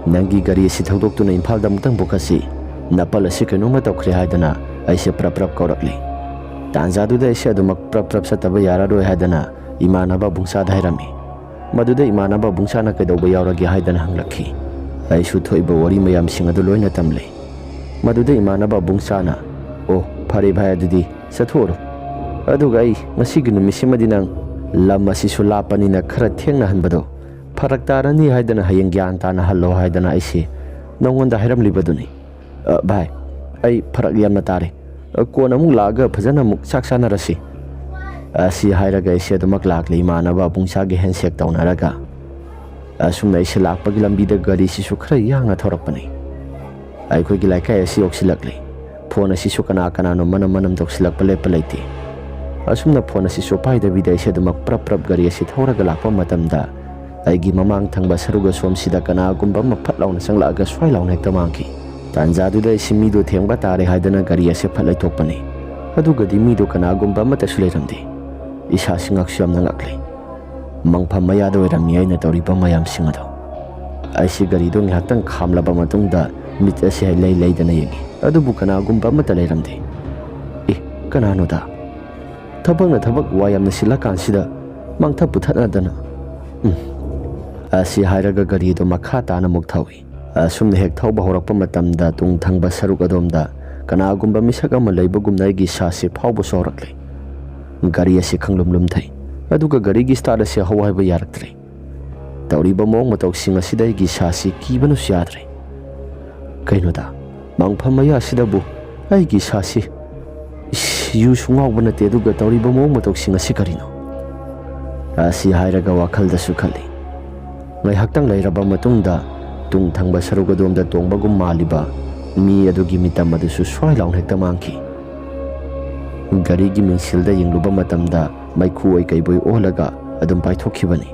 ꯅꯪꯒꯤ ꯒꯥꯔꯤ ꯑꯁꯤ ꯊꯧꯗꯣꯛꯇꯨꯅ ꯏꯝꯐꯥꯜꯗ ꯑꯃꯨꯛꯇꯪ ꯄꯨꯈꯠꯁꯤ꯫ ꯅꯄꯜ ꯑꯁꯤ ꯀꯩꯅꯣꯝꯃ ꯇꯧꯈ꯭ꯔꯦ" ꯍꯥꯏꯗꯅ ꯑꯩꯁꯦ ꯄ꯭ꯔꯞ ꯄ꯭ꯔꯞ ꯀꯧꯔꯛꯂꯦ꯫ ꯇꯥꯟꯖꯥꯗꯨꯗ ꯑꯩꯁꯦ ꯑꯗꯨꯃꯛ ꯄ꯭ꯔꯞ ꯄ꯭ꯔꯞ ꯆꯠꯇꯕ ꯌꯥꯔꯔꯣꯏ ꯍꯥꯏꯗꯅ ꯏꯃꯥꯟꯅꯕ ꯑꯕꯨꯡꯆꯥꯗ ꯍꯥꯏꯔꯝꯃꯤ꯫ ꯃꯗꯨꯗ ꯏꯃꯥꯟꯅꯕ ꯑꯕꯨꯡꯆꯥꯅ ꯀꯩꯗꯧꯕ ꯌꯥꯎꯔꯒꯦ ꯍꯥꯏꯗꯅ ꯍꯪꯂꯛꯈꯤ꯫ ꯑꯩꯁꯨ ꯊꯣꯛꯏꯕ ꯋꯥꯔꯤ ꯃꯌꯥꯝꯁꯤꯡ ꯑꯗꯨ ꯂꯣꯏꯅ ꯇꯝꯂꯦ꯫ ꯃꯗꯨꯗ ꯏꯃꯥꯟꯅꯕ ꯑꯕꯨꯡꯆꯥꯅ, "ꯑꯣ, ꯐꯔꯦ ꯚꯥꯏ, ꯑꯗꯨꯗꯤ ꯆꯠꯊꯣꯛꯎꯔꯣ꯫ ꯑꯗꯨꯒ ꯑꯩ ꯉꯁꯤꯒꯤ ꯅꯨꯃꯤꯠꯁꯤꯃꯗꯤ ꯅꯪ ꯂꯝ ꯑꯁꯤꯁꯨ ꯂꯥꯞꯄꯅꯤꯅ ꯈꯔ ꯊꯦꯡꯅ ꯍꯟꯕꯗꯣ ꯐꯔꯛ ꯇꯥꯔꯅꯤ ꯍꯥꯏꯗꯅ ꯍꯌꯦꯡ ꯒ꯭ꯌꯥꯟ ꯇꯥꯅ ꯍꯜꯂꯣ ꯍꯥꯏꯗꯅ ꯑꯩꯁꯦ ꯅꯉꯣꯟꯗ ꯍꯥꯏꯔꯝꯂꯤꯕꯗꯨꯅꯤ꯫ "ꯑ, ꯚꯥꯏ, ꯑꯩ ꯐꯔꯛ ꯌꯥꯝꯅ ꯇꯥꯔꯦ꯫ ꯑ, ꯀꯣꯟꯅ ꯑꯃꯨꯛ ꯂꯥꯛꯑꯒ ꯐꯖꯅ ꯑꯃꯨꯛ ꯆꯥꯛ ꯆꯥꯅꯔꯁꯤ꯫" ꯑꯁꯤ ꯍꯥꯏꯔꯒ ꯑꯩꯁꯦ ꯑꯗꯨꯃꯛ ꯂꯥꯛꯂꯦ꯫ ꯏꯃꯥꯟꯅꯕ ꯑꯕꯨꯡꯁꯥꯒꯤ ꯍꯦꯟꯁꯦꯛ ꯇꯧꯅꯔꯒ ꯑꯁꯨꯝꯅ ꯑꯩꯁꯦ ꯂꯥꯛꯄꯒꯤ ꯂꯝꯕꯤꯗ ꯒꯥꯔꯤꯁꯤꯁꯨ ꯈꯔ ꯌꯥꯡꯅ ꯊꯧꯔꯛꯄꯅꯤ꯫ ꯑꯩꯈꯣꯏꯒꯤ ꯂꯩꯀꯥꯏ ꯑꯁꯤ ꯌꯧꯁꯤꯜꯂꯛꯂꯦ꯫ ꯐꯣꯟ ꯑꯁꯤꯁꯨ ꯀꯅꯥ ꯀꯅꯥꯅꯣ ꯃꯅꯝ ꯃꯅꯝ ꯇꯧꯁꯤꯜꯂꯛꯄ ꯂꯦꯞꯄ ꯂꯩꯇꯦ꯫ ꯑꯁꯨꯝꯅ ꯐꯣꯟ ꯑꯁꯤꯁꯨ ꯄꯥꯏꯗꯕꯤꯗ ꯑꯩꯁꯦ ꯑꯗꯨꯃꯛ ꯄ꯭ꯔꯞ ꯄ꯭ꯔꯞ ꯒꯥꯔꯤ ꯑꯁꯤ ꯊꯧꯔꯒ ꯂꯥꯛꯄ ꯃꯇꯝꯗ ꯑꯩꯒꯤ ꯃꯃꯥꯡ ꯊꯪꯕ ꯁꯔꯨꯛ ꯑꯁꯣꯝꯁꯤꯗ ꯀꯅꯥꯒꯨꯝꯕ ꯑꯃ ꯐꯠ ꯂꯥꯎꯅ ꯆꯪꯂꯛꯑꯒ ꯁ꯭ꯋꯥꯏ ꯂꯥꯎꯅ ꯍꯦꯛꯇ ꯃꯥꯡꯈꯤ꯫ ꯇꯥꯟꯖꯥꯗꯨꯗ ꯑꯩꯁꯤ ꯃꯤꯗꯣ ꯊꯦꯡꯕ ꯇꯥꯔꯦ ꯍꯥꯏꯗꯅ ꯒꯥꯔꯤ ꯑꯁꯦ ꯐꯠ ꯂꯩꯊꯣꯛꯄꯅꯤ꯫ ꯑꯗꯨꯒꯗꯤ ꯃꯤꯗꯣ ꯀꯅꯥꯒꯨꯝꯕ ꯑꯃꯠꯇꯁꯨ ꯂꯩꯔꯝꯗꯦ꯫ ꯏꯁꯥꯁꯤ ꯉꯛꯁꯨ ꯌꯥꯝꯅ ꯉꯛꯂꯦ꯫ ꯃꯪꯐꯝ ꯃꯌꯥꯗ ꯑꯣꯏꯔꯝꯃꯤ ꯑꯩꯅ ꯇꯧꯔꯤꯕ ꯃꯌꯥꯝꯁꯤꯡ ꯑꯗꯣ꯫ ꯑꯩꯁꯤ ꯒꯥꯔꯤꯗꯣ ꯉꯥꯏꯍꯥꯛꯇꯪ ꯈꯥꯝꯂꯕ ꯃꯇꯨꯡꯗ ꯃꯤꯠ ꯑꯁꯤ ꯍꯥꯏꯂꯩ ꯂꯩꯗꯅ ꯌꯦꯡꯉꯤ, ꯑꯗꯨꯕꯨ ꯀꯅꯥꯒꯨꯝꯕ ꯑꯃꯠꯇ ꯂꯩꯔꯝꯗꯦ꯫ "ꯑꯦ, ꯀꯅꯥꯅꯣꯗ? ꯊꯕꯛꯅ ꯊꯕꯛ ꯋꯥ ꯌꯥꯝꯅ ꯁꯤꯜꯂꯀꯥꯟꯁꯤꯗ ꯃꯥꯡꯊꯛ ꯄꯨꯊꯠꯅꯗꯅ꯫" ꯎꯝ꯫ ꯑꯁꯤ ꯍꯥꯏꯔꯒ ꯒꯥꯔꯤꯗꯣ ꯃꯈꯥ ꯇꯥꯅ ꯑꯃꯨꯛ ꯊꯧꯏ꯫ ꯑꯁꯨꯝꯅ ꯍꯦꯛ ꯊꯧꯕ ꯍꯧꯔꯛꯄ ꯃꯇꯝꯗ ꯇꯨꯡ ꯊꯪꯕ ꯁꯔꯨꯛ ꯑꯗꯣꯝꯗ ꯀꯅꯥꯒꯨꯝꯕ ꯃꯤꯁꯛ ꯑꯃ ꯂꯩꯕꯒꯨꯝꯅ ꯑꯩꯒꯤ ꯏꯁꯥꯁꯤ ꯐꯥꯎꯕꯁꯨ ꯍꯧꯔꯛꯂꯦ꯫ ꯒꯥꯔꯤ ꯑꯁꯤ ꯈꯪꯂꯨꯝ ꯂꯨꯝꯊꯩ, ꯑꯗꯨꯒ ꯒꯥꯔꯤꯒꯤ start ꯑꯁꯤ ꯍꯧ ꯍꯥꯏꯕ ꯌꯥꯔꯛꯇ꯭ꯔꯦ꯫ ꯇꯧꯔꯤꯕ ꯃꯑꯣꯡ ꯃꯇꯧꯁꯤꯡ ꯑꯁꯤꯗ ꯑꯩꯒꯤ ꯏꯁꯥꯁꯤ ꯀꯤꯕꯅꯁꯨ ꯌꯥꯗ꯭ꯔꯦ꯫ ꯀꯩꯅꯣꯗ, ꯃꯪꯐꯝ ꯃꯌꯥ ꯑꯁꯤꯗꯕꯨ ꯑꯩꯒꯤ ꯏꯁꯥꯁꯤ, ꯏꯁ, ꯌꯨꯁꯨ ꯉꯥꯎꯕ ꯅꯠꯇꯦ, ꯑꯗꯨꯒ ꯇꯧꯔꯤꯕ ꯃꯑꯣꯡ ꯃꯇꯧꯁꯤꯡ ꯑꯁꯤ ꯀꯔꯤꯅꯣ? ꯑꯁꯤ ꯍꯥꯏꯔꯒ ꯋꯥꯈꯜꯗꯁꯨ ꯈꯜꯂꯤ꯫ ꯉꯥꯏꯍꯥꯛꯇꯪ ꯂꯩꯔꯕ ꯃꯇꯨꯡꯗ ꯇꯨꯡ ꯊꯪꯕ ꯁꯔꯨꯛ ꯑꯗꯣꯝꯗ ꯇꯣꯡꯕꯒꯨꯝ ꯃꯥꯜꯂꯤꯕ ꯃꯤ ꯑꯗꯨꯒꯤ ꯃꯤꯇꯝ ꯑꯗꯨꯁꯨ ꯁ꯭ꯋꯥꯏ ꯂꯥꯎꯅ ꯍꯦꯛꯇ ꯃꯥꯡꯈꯤ꯫ ꯒꯥꯔꯤꯒꯤ ꯃꯤꯡꯁꯦꯜꯗ ꯌꯦꯡꯂꯨꯕ ꯃꯇꯝꯗ ꯃꯩꯈꯨ ꯑꯣꯏ ꯀꯩꯕꯣꯏ ꯑꯣꯜꯂꯒ ꯑꯗꯨꯝ ꯄꯥꯏꯊꯣꯛꯈꯤꯕꯅꯤ꯫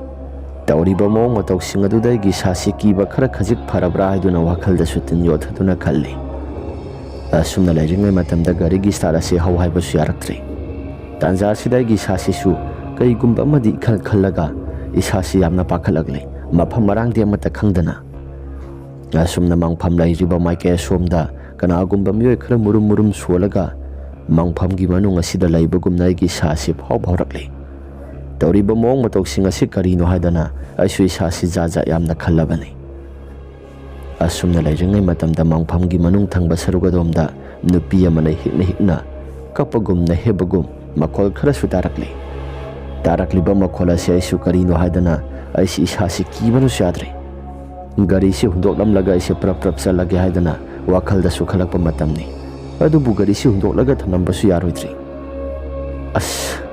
ꯇꯧꯔꯤꯕ ꯃꯑꯣꯡ ꯃꯇꯧꯁꯤꯡ ꯑꯗꯨꯗ ꯑꯩꯒꯤ ꯏꯁꯥꯁꯤ ꯀꯤꯕ ꯈꯔ ꯈꯖꯤꯛ ꯐꯔꯕ꯭ꯔꯥ ꯍꯥꯏꯗꯨꯅ ꯋꯥꯈꯜꯗꯁꯨ ꯇꯤꯟ ꯌꯣꯠꯊꯗꯨꯅ ꯈꯜꯂꯤ꯫ ꯑꯁꯨꯝꯅ ꯂꯩꯔꯤꯉꯩ ꯃꯇꯝꯗ ꯒꯥꯔꯤꯒꯤ start ꯑꯁꯤ ꯍꯧ ꯍꯥꯏꯕꯁꯨ ꯌꯥꯔꯛꯇ꯭ꯔꯦ꯫ ꯇꯥꯟꯖꯥ ꯑꯁꯤꯗ ꯑꯩꯒꯤ ꯏꯁꯥꯁꯤꯁꯨ ꯀꯔꯤꯒꯨꯝꯕ ꯑꯃꯗꯤ ꯏꯈꯜ ꯈꯜꯂꯒ ꯏꯁꯥꯁꯤ ꯌꯥꯝꯅ ꯄꯥꯈꯠꯂꯛꯂꯦ, ꯃꯐꯝ ꯃꯔꯥꯡꯗꯤ ꯑꯃꯠꯇ ꯈꯪꯗꯅ꯫ ꯑꯁꯨꯝꯅ ꯃꯪꯐꯝ ꯂꯩꯔꯤꯕ ꯃꯥꯏꯀꯩ ꯑꯁꯣꯝꯗ ꯀꯅꯥꯒꯨꯝꯕ ꯃꯤꯑꯣꯏ ꯈꯔ ꯃꯨꯔꯨꯝ ꯃꯨꯔꯨꯝ ꯁꯣꯜꯂꯒ ꯃꯪꯐꯝꯒꯤ ꯃꯅꯨꯡ ꯑꯁꯤꯗ ꯂꯩꯕꯒꯨꯝꯅ ꯑꯩꯒꯤ ꯏꯁꯥꯁꯤ ꯐꯥꯎꯕ ꯍꯧꯔꯛꯂꯦ꯫ ꯇꯧꯔꯤꯕ ꯃꯑꯣꯡ ꯃꯇꯧꯁꯤꯡ ꯑꯁꯤ ꯀꯔꯤꯅꯣ ꯍꯥꯏꯗꯅ ꯑꯩꯁꯨ ꯏꯁꯥꯁꯤ ꯖꯥꯠ ꯖꯥꯠ ꯌꯥꯝꯅ ꯈꯜꯂꯕꯅꯤ꯫ ꯑꯁꯨꯝꯅ ꯂꯩꯔꯤꯉꯩ ꯃꯇꯝꯗ ꯃꯪꯐꯝꯒꯤ ꯃꯅꯨꯡ ꯊꯪꯕ ꯁꯔꯨꯛ ꯑꯗꯣꯝꯗ ꯅꯨꯄꯤ ꯑꯃꯅ ꯍꯤꯛꯅ ꯍꯤꯛꯅ ꯀꯞꯄꯒꯨꯝꯅ ꯍꯦꯕꯒꯨꯝ ꯃꯈꯣꯜ ꯈꯔꯁꯨ ꯇꯥꯔꯛꯂꯤ꯫ ꯇꯥꯔꯛꯂꯤꯕ ꯃꯈꯣꯜ ꯑꯁꯤ ꯑꯩꯁꯨ ꯀꯔꯤꯅꯣ ꯍꯥꯏꯗꯅ ꯑꯩꯁꯤ ꯏꯁꯥꯁꯤ ꯀꯤꯕꯅꯁꯨ ꯌꯥꯗ꯭ꯔꯦ꯫ ꯒꯥꯔꯤꯁꯤ ꯍꯨꯟꯗꯣꯛꯂꯝꯂꯒ ꯑꯩꯁꯦ ꯄ꯭ꯔꯞ ꯄ꯭ꯔꯞ ꯆꯠꯂꯒꯦ ꯍꯥꯏꯗꯅ ꯋꯥꯈꯜꯗꯁꯨ ꯈꯜꯂꯛꯄ ꯃꯇꯝꯅꯤ꯫ ꯑꯗꯨꯕꯨ ꯒꯥꯔꯤꯁꯤ ꯍꯨꯟꯗꯣꯛꯂꯒ ꯊꯝꯂꯝꯕꯁꯨ ꯌꯥꯔꯣꯏꯗ꯭ꯔꯤ꯫ ꯑꯁ,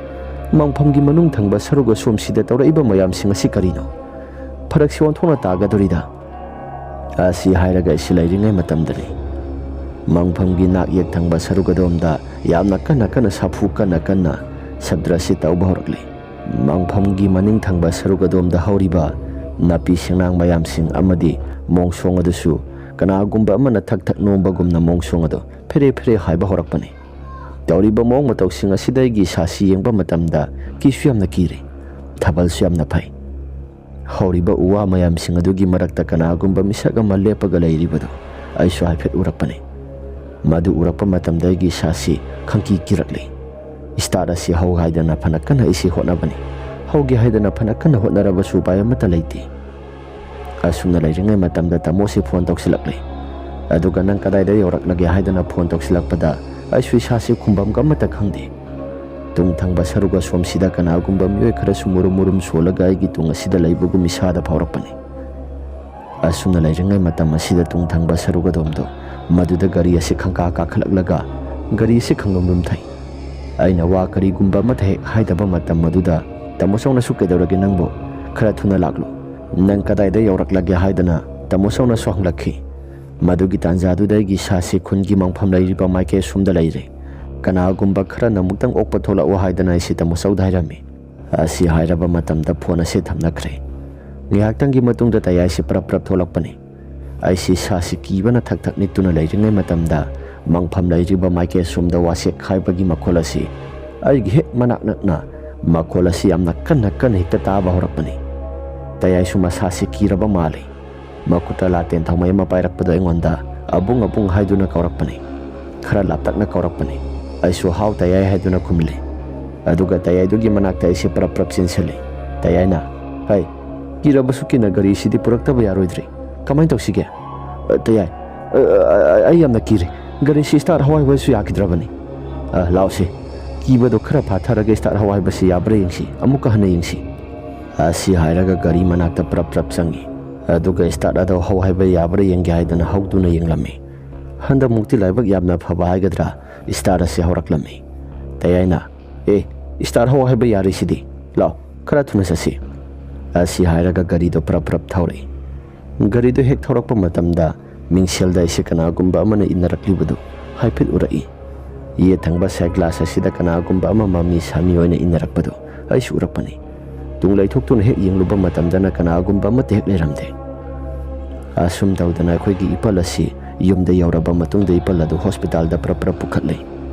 ꯃꯪꯐꯝꯒꯤ ꯃꯅꯨꯡ ꯊꯪꯕ ꯁꯔꯨꯛ ꯑꯁꯣꯝꯁꯤꯗ ꯇꯧꯔꯛꯏꯕ ꯃꯌꯥꯝꯁꯤꯡ ꯑꯁꯤ ꯀꯔꯤꯅꯣ? ꯐꯔꯛꯁꯤ ꯑꯣꯟꯊꯣꯛꯅ ꯇꯥꯒꯗꯧꯔꯤꯗ꯫ ꯑꯁꯤ ꯍꯥꯏꯔꯒ ꯑꯩꯁꯤ ꯂꯩꯔꯤꯉꯩ ꯃꯇꯝꯗꯅꯤ ꯃꯪꯐꯝꯒꯤ ꯅꯥꯛ ꯌꯦꯠ ꯊꯪꯕ ꯁꯔꯨꯛ ꯑꯗꯣꯝꯗ ꯌꯥꯝꯅ ꯀꯟꯅ ꯀꯟꯅ ꯁꯥꯐꯨ ꯀꯟꯅ ꯀꯟꯅ ꯁꯕꯗ꯭ꯔꯁꯤ ꯇꯧꯕ ꯍꯧꯔꯛꯂꯤ꯫ ꯃꯪꯐꯝꯒꯤ ꯃꯅꯤꯡ ꯊꯪꯕ ꯁꯔꯨꯛ ꯑꯗꯣꯝꯗ ꯍꯧꯔꯤꯕ ꯅꯥꯄꯤ ꯁꯤꯡꯅꯥꯡ ꯃꯌꯥꯝꯁꯤꯡ ꯑꯃꯗꯤ ꯃꯣꯡꯁꯣꯡ ꯑꯗꯨꯁꯨ ꯀꯅꯥꯒꯨꯝꯕ ꯑꯃꯅ ꯊꯛ ꯊꯛ ꯅꯣꯝꯕꯒꯨꯝꯅ ꯃꯣꯡꯁꯣꯡ ꯑꯗꯨ ꯐꯦꯔꯦ ꯐꯦꯔꯦ ꯍꯥꯏꯕ ꯍꯧꯔꯛꯄꯅꯤ꯫ ꯇꯧꯔꯤꯕ ꯃꯑꯣꯡ ꯃꯇꯧꯁꯤꯡ ꯑꯁꯤꯗ ꯑꯩꯒꯤ ꯏꯁꯥꯁꯤ ꯌꯦꯡꯕ ꯃꯇꯝꯗ ꯀꯤꯁꯨ ꯌꯥꯝꯅ ꯀꯤꯔꯦ, ꯊꯥꯕꯜꯁꯨ ꯌꯥꯝꯅ ꯐꯩ꯫ ꯍꯧꯔꯤꯕ ꯎ ꯋꯥ ꯃꯌꯥꯝꯁꯤꯡ ꯑꯗꯨꯒꯤ ꯃꯔꯛꯇ ꯀꯅꯥꯒꯨꯝꯕ ꯃꯤꯁꯛ ꯑꯃ ꯂꯦꯞꯄꯒ ꯂꯩꯔꯤꯕꯗꯨ ꯑꯩꯁꯨ ꯍꯥꯏꯐꯦꯠ ꯎꯔꯛꯄꯅꯤ꯫ ꯃꯗꯨ ꯎꯔꯛꯄ ꯃꯇꯝꯗ ꯑꯩꯒꯤ ꯏꯁꯥꯁꯤ ꯈꯪꯀꯤ ꯀꯤꯔꯛꯂꯤ꯫ ꯏꯁꯇꯥꯔꯠ ꯑꯁꯤ ꯍꯧ ꯍꯥꯏꯗꯅ ꯐꯅ ꯀꯟꯅ ꯑꯩꯁꯤ ꯍꯣꯠꯅꯕꯅꯤ꯫ ꯍꯧꯒꯦ ꯍꯥꯏꯗꯅ ꯐꯅ ꯀꯟꯅ ꯍꯣꯠꯅꯔꯕꯁꯨ ꯎꯄꯥꯏ ꯑꯃꯠꯇ ꯂꯩꯇꯦ꯫ ꯑꯁꯨꯝꯅ ꯂꯩꯔꯤꯉꯩ ꯃꯇꯝꯗ ꯇꯥꯃꯣꯁꯤ ꯐꯣꯟ ꯇꯧꯁꯤꯜꯂꯛꯂꯦ꯫ ꯑꯗꯨꯒ "ꯅꯪ ꯀꯗꯥꯏꯗ ꯌꯧꯔꯛꯂꯒꯦ?" ꯍꯥꯏꯗꯅ ꯐꯣꯟ ꯇꯧꯁꯤꯜꯂꯛꯄꯗ ꯑꯩꯁꯨ ꯏꯁꯥꯁꯤ ꯈꯨꯝꯕꯝꯒ ꯑꯃꯠꯇ ꯈꯪꯗꯦ꯫ ꯇꯨꯡ ꯊꯪꯕ ꯁꯔꯨꯛ ꯑꯁꯣꯝꯁꯤꯗ ꯀꯅꯥꯒꯨꯝꯕ ꯃꯤꯑꯣꯏ ꯈꯔꯁꯨ ꯃꯨꯔꯨꯝ ꯃꯨꯔꯨꯝ ꯁꯣꯜꯂꯒ ꯑꯩꯒꯤ ꯇꯨꯡ ꯑꯁꯤꯗ ꯂꯩꯕꯒꯨꯝ ꯏꯁꯥꯗ ꯐꯥꯎꯔꯛꯄꯅꯤ꯫ ꯑꯁꯨꯝꯅ ꯂꯩꯔꯤꯉꯩ ꯃꯇꯝ ꯑꯁꯤꯗ ꯇꯨꯡ ꯊꯪꯕ ꯁꯔꯨꯛ ꯑꯗꯣꯝꯗꯣ ꯃꯗꯨꯗ ꯒꯥꯔꯤ ꯑꯁꯤ ꯈꯪꯀꯥ ꯀꯥꯈꯠꯂꯛꯂꯒ ꯒꯥꯔꯤ ꯑꯁꯤ ꯈꯪꯂꯨꯝ ꯂꯨꯝꯊꯩ꯫ ꯑꯩꯅ ꯋꯥ ꯀꯔꯤꯒꯨꯝꯕ ꯑꯃꯠꯇ ꯍꯦꯛ ꯍꯥꯏꯗꯕ ꯃꯇꯝ ꯑꯗꯨꯗ ꯇꯥꯃꯣ ꯆꯧꯅꯁꯨ "ꯀꯩꯗꯧꯔꯒꯦ ꯅꯪꯕꯨ? ꯈꯔ ꯊꯨꯅ ꯂꯥꯛꯂꯨ꯫ ꯅꯪ ꯀꯗꯥꯏꯗ ꯌꯧꯔꯛꯂꯒꯦ?" ꯍꯥꯏꯗꯅ ꯇꯥꯃꯣ ꯆꯧꯅꯁꯨ ꯍꯪꯂꯛꯈꯤ꯫ ꯃꯗꯨꯒꯤ ꯇꯥꯟꯖꯥꯗꯨꯗ ꯑꯩꯒꯤ ꯏꯁꯥꯁꯤ ꯈꯨꯟꯒꯤ ꯃꯪꯐꯝ ꯂꯩꯔꯤꯕ ꯃꯥꯏꯀꯩ ꯑꯁꯣꯝꯗ ꯂꯩꯔꯦ꯫ ꯀꯅꯥꯒꯨꯝꯕ ꯈꯔꯅ ꯑꯃꯨꯛꯇꯪ ꯑꯣꯛꯄ ꯊꯣꯛꯂꯛꯎ ꯍꯥꯏꯗꯅ ꯑꯩꯁꯤ ꯇꯥꯃꯣ ꯆꯧꯗ ꯍꯥꯏꯔꯝꯃꯤ꯫ ꯑꯁꯤ ꯍꯥꯏꯔꯕ ꯃꯇꯝꯗ ꯐꯣꯟ ꯑꯁꯤ ꯊꯝꯅꯈ꯭ꯔꯦ꯫ ꯉꯥꯏꯍꯥꯛꯇꯪꯒꯤ ꯃꯇꯨꯡꯗ ꯇꯌꯥꯏꯁꯤ ꯄ꯭ꯔꯞ ꯄ꯭ꯔꯞ ꯊꯣꯛꯂꯛꯄꯅꯤ꯫ ꯑꯩꯁꯤ ꯏꯁꯥꯁꯤ ꯀꯤꯕꯅ ꯊꯛ ꯊꯛ ꯅꯤꯛꯇꯨꯅ ꯂꯩꯔꯤꯉꯩ ꯃꯇꯝꯗ ꯃꯪꯐꯝ ꯂꯩꯔꯤꯕ ꯃꯥꯏꯀꯩ ꯑꯁꯣꯝꯗ ꯋꯥꯁꯦꯛ ꯈꯥꯏꯕꯒꯤ ꯃꯈꯣꯜ ꯑꯁꯤ ꯑꯩꯒꯤ ꯍꯦꯛ ꯃꯅꯥꯛ ꯅꯛꯅ ꯃꯈꯣꯜ ꯑꯁꯤ ꯌꯥꯝꯅ ꯀꯟꯅ ꯀꯟꯅ ꯍꯦꯛꯇ ꯇꯥꯕ ꯍꯧꯔꯛꯄꯅꯤ꯫ ꯇꯌꯥꯏꯁꯨ ꯃꯁꯥꯁꯤ ꯀꯤꯔꯕ ꯃꯥꯜꯂꯤ꯫ ꯃꯈꯨꯠꯇ ꯂꯥꯇꯦꯟ ꯊꯥꯎꯃꯩ ꯑꯃ ꯄꯥꯏꯔꯛꯄꯗꯣ ꯑꯩꯉꯣꯟꯗ "ꯑꯕꯨꯡ, ꯑꯕꯨꯡ" ꯍꯥꯏꯗꯨꯅ ꯀꯧꯔꯛꯄꯅꯤ꯫ ꯈꯔ ꯂꯥꯞꯇꯛꯅ ꯀꯧꯔꯛꯄꯅꯤ꯫ ꯑꯩꯁꯨ "ꯍꯥꯎ ꯇꯌꯥꯏ" ꯍꯥꯏꯗꯨꯅ ꯈꯨꯝꯂꯤ꯫ ꯑꯗꯨꯒ ꯇꯌꯥꯏꯗꯨꯒꯤ ꯃꯅꯥꯛꯇ ꯑꯩꯁꯦ ꯄ꯭ꯔꯞ ꯄ꯭ꯔꯞ ꯆꯦꯟꯁꯤꯜꯂꯤ꯫ ꯇꯌꯥꯏꯅ, "ꯍꯩ, ꯀꯤꯔꯕꯁꯨ ꯀꯤꯅ ꯒꯥꯔꯤꯁꯤꯗꯤ ꯄꯨꯔꯛꯇꯕ ꯌꯥꯔꯣꯏꯗ꯭ꯔꯤ꯫ ꯀꯃꯥꯏꯅ ꯇꯧꯁꯤꯒꯦ?" "ꯑ, ꯇꯌꯥꯏ, ꯑ, ꯑ, ꯑ, ꯑꯩ ꯌꯥꯝꯅ ꯀꯤꯔꯦ꯫ ꯒꯥꯔꯤꯁꯤ ꯁ꯭ꯇꯥꯔꯠ ꯍꯋꯥꯏ ꯍꯋꯥꯏꯁꯨ ꯌꯥꯈꯤꯗ꯭ꯔꯕꯅꯤ꯫" "ꯑ, ꯂꯥꯎꯁꯤ, ꯀꯤꯕꯗꯣ ꯈꯔ ꯐꯥꯊꯔꯒ ꯁ꯭ꯇꯥꯔꯠ ꯍꯧ ꯍꯥꯏꯕꯁꯤ ꯌꯥꯕ꯭ꯔꯥ ꯌꯦꯡꯁꯤ, ꯑꯃꯨꯛꯀ ꯍꯟꯅ ꯌꯦꯡꯁꯤ꯫ ꯑꯁꯤ ꯍꯥꯏꯔꯒ ꯒꯥꯔꯤ ꯃꯅꯥꯛꯇ ꯄ꯭ꯔꯞ ꯄ꯭ꯔꯞ ꯆꯪꯉꯤ꯫ ꯑꯗꯨꯒ ꯁ꯭ꯇꯥꯔꯠ ꯑꯗꯣ ꯍꯧ ꯍꯥꯏꯕ ꯌꯥꯕ꯭ꯔꯥ ꯌꯦꯡꯒꯦ ꯍꯥꯏꯗꯅ ꯍꯧꯗꯨꯅ ꯌꯦꯡꯂꯝꯃꯤ꯫ ꯍꯟꯗꯛꯃꯨꯛꯇꯤ ꯂꯥꯏꯕꯛ ꯌꯥꯝꯅ ꯐꯕ ꯍꯥꯏꯒꯗ꯭ꯔꯥ, ꯁ꯭ꯇꯥꯔꯠ ꯑꯁꯤ ꯍꯧꯔꯛꯂꯝꯃꯤ꯫ ꯇꯌꯥꯏꯅ, "ꯑꯦ, ꯁ꯭ꯇꯥꯔꯠ ꯍꯧ ꯍꯥꯏꯕ ꯌꯥꯔꯤꯁꯤꯗꯤ꯫ ꯂꯥꯎ, ꯈꯔ ꯊꯨꯅ ꯆꯠꯁꯤ"꯫ ꯑꯁꯤ ꯍꯥꯏꯔꯒ ꯒꯥꯔꯤꯗꯣ ꯄ꯭ꯔꯞ ꯄ꯭ꯔꯞ ꯊꯧꯔꯛꯏ꯫ ꯒꯥꯔꯤꯗꯨ ꯍꯦꯛ ꯊꯧꯔꯛꯄ ꯃꯇꯝꯗ ꯃꯤꯡꯁꯦꯜꯗ ꯑꯩꯁꯦ ꯀꯅꯥꯒꯨꯝꯕ ꯑꯃꯅ ꯏꯟꯅꯔꯛꯂꯤꯕꯗꯨ ꯍꯥꯏꯐꯦꯠ ꯎꯔꯛꯏ꯫ ꯌꯦꯠ ꯊꯪꯕ ꯁꯥꯏꯠ ꯒ꯭ꯂꯥꯁ ꯑꯁꯤꯗ ꯀꯅꯥꯒꯨꯝꯕ ꯑꯃ ꯃꯃꯤ ꯁꯥꯃꯤ ꯑꯣꯏꯅ ꯏꯟꯅꯔꯛꯄꯗꯨ ꯑꯩꯁꯨ ꯎꯔꯛꯄꯅꯤ꯫ ꯇꯨꯡ ꯂꯩꯊꯣꯛꯇꯨꯅ ꯍꯦꯛ ꯌꯦꯡꯂꯨꯕ ꯃꯇꯝꯗꯅ ꯀꯅꯥꯒꯨꯝꯕ ꯑꯃꯠꯇ ꯍꯦꯛ ꯂꯩꯔꯝꯗꯦ꯫ ꯑꯁꯨꯝ ꯇꯧꯗꯅ ꯑꯩꯈꯣꯏꯒꯤ ꯏꯄꯜ ꯑꯁꯤ ꯌꯨꯝꯗ ꯌꯧꯔꯕ ꯃꯇꯨꯡꯗ ꯏꯄꯜ ꯑꯗꯨ ꯍꯣꯁꯄꯤꯇꯥꯜꯗ ꯄ꯭ꯔꯞ ꯄ꯭ꯔꯞ ꯄꯨꯈꯠꯂꯦ꯫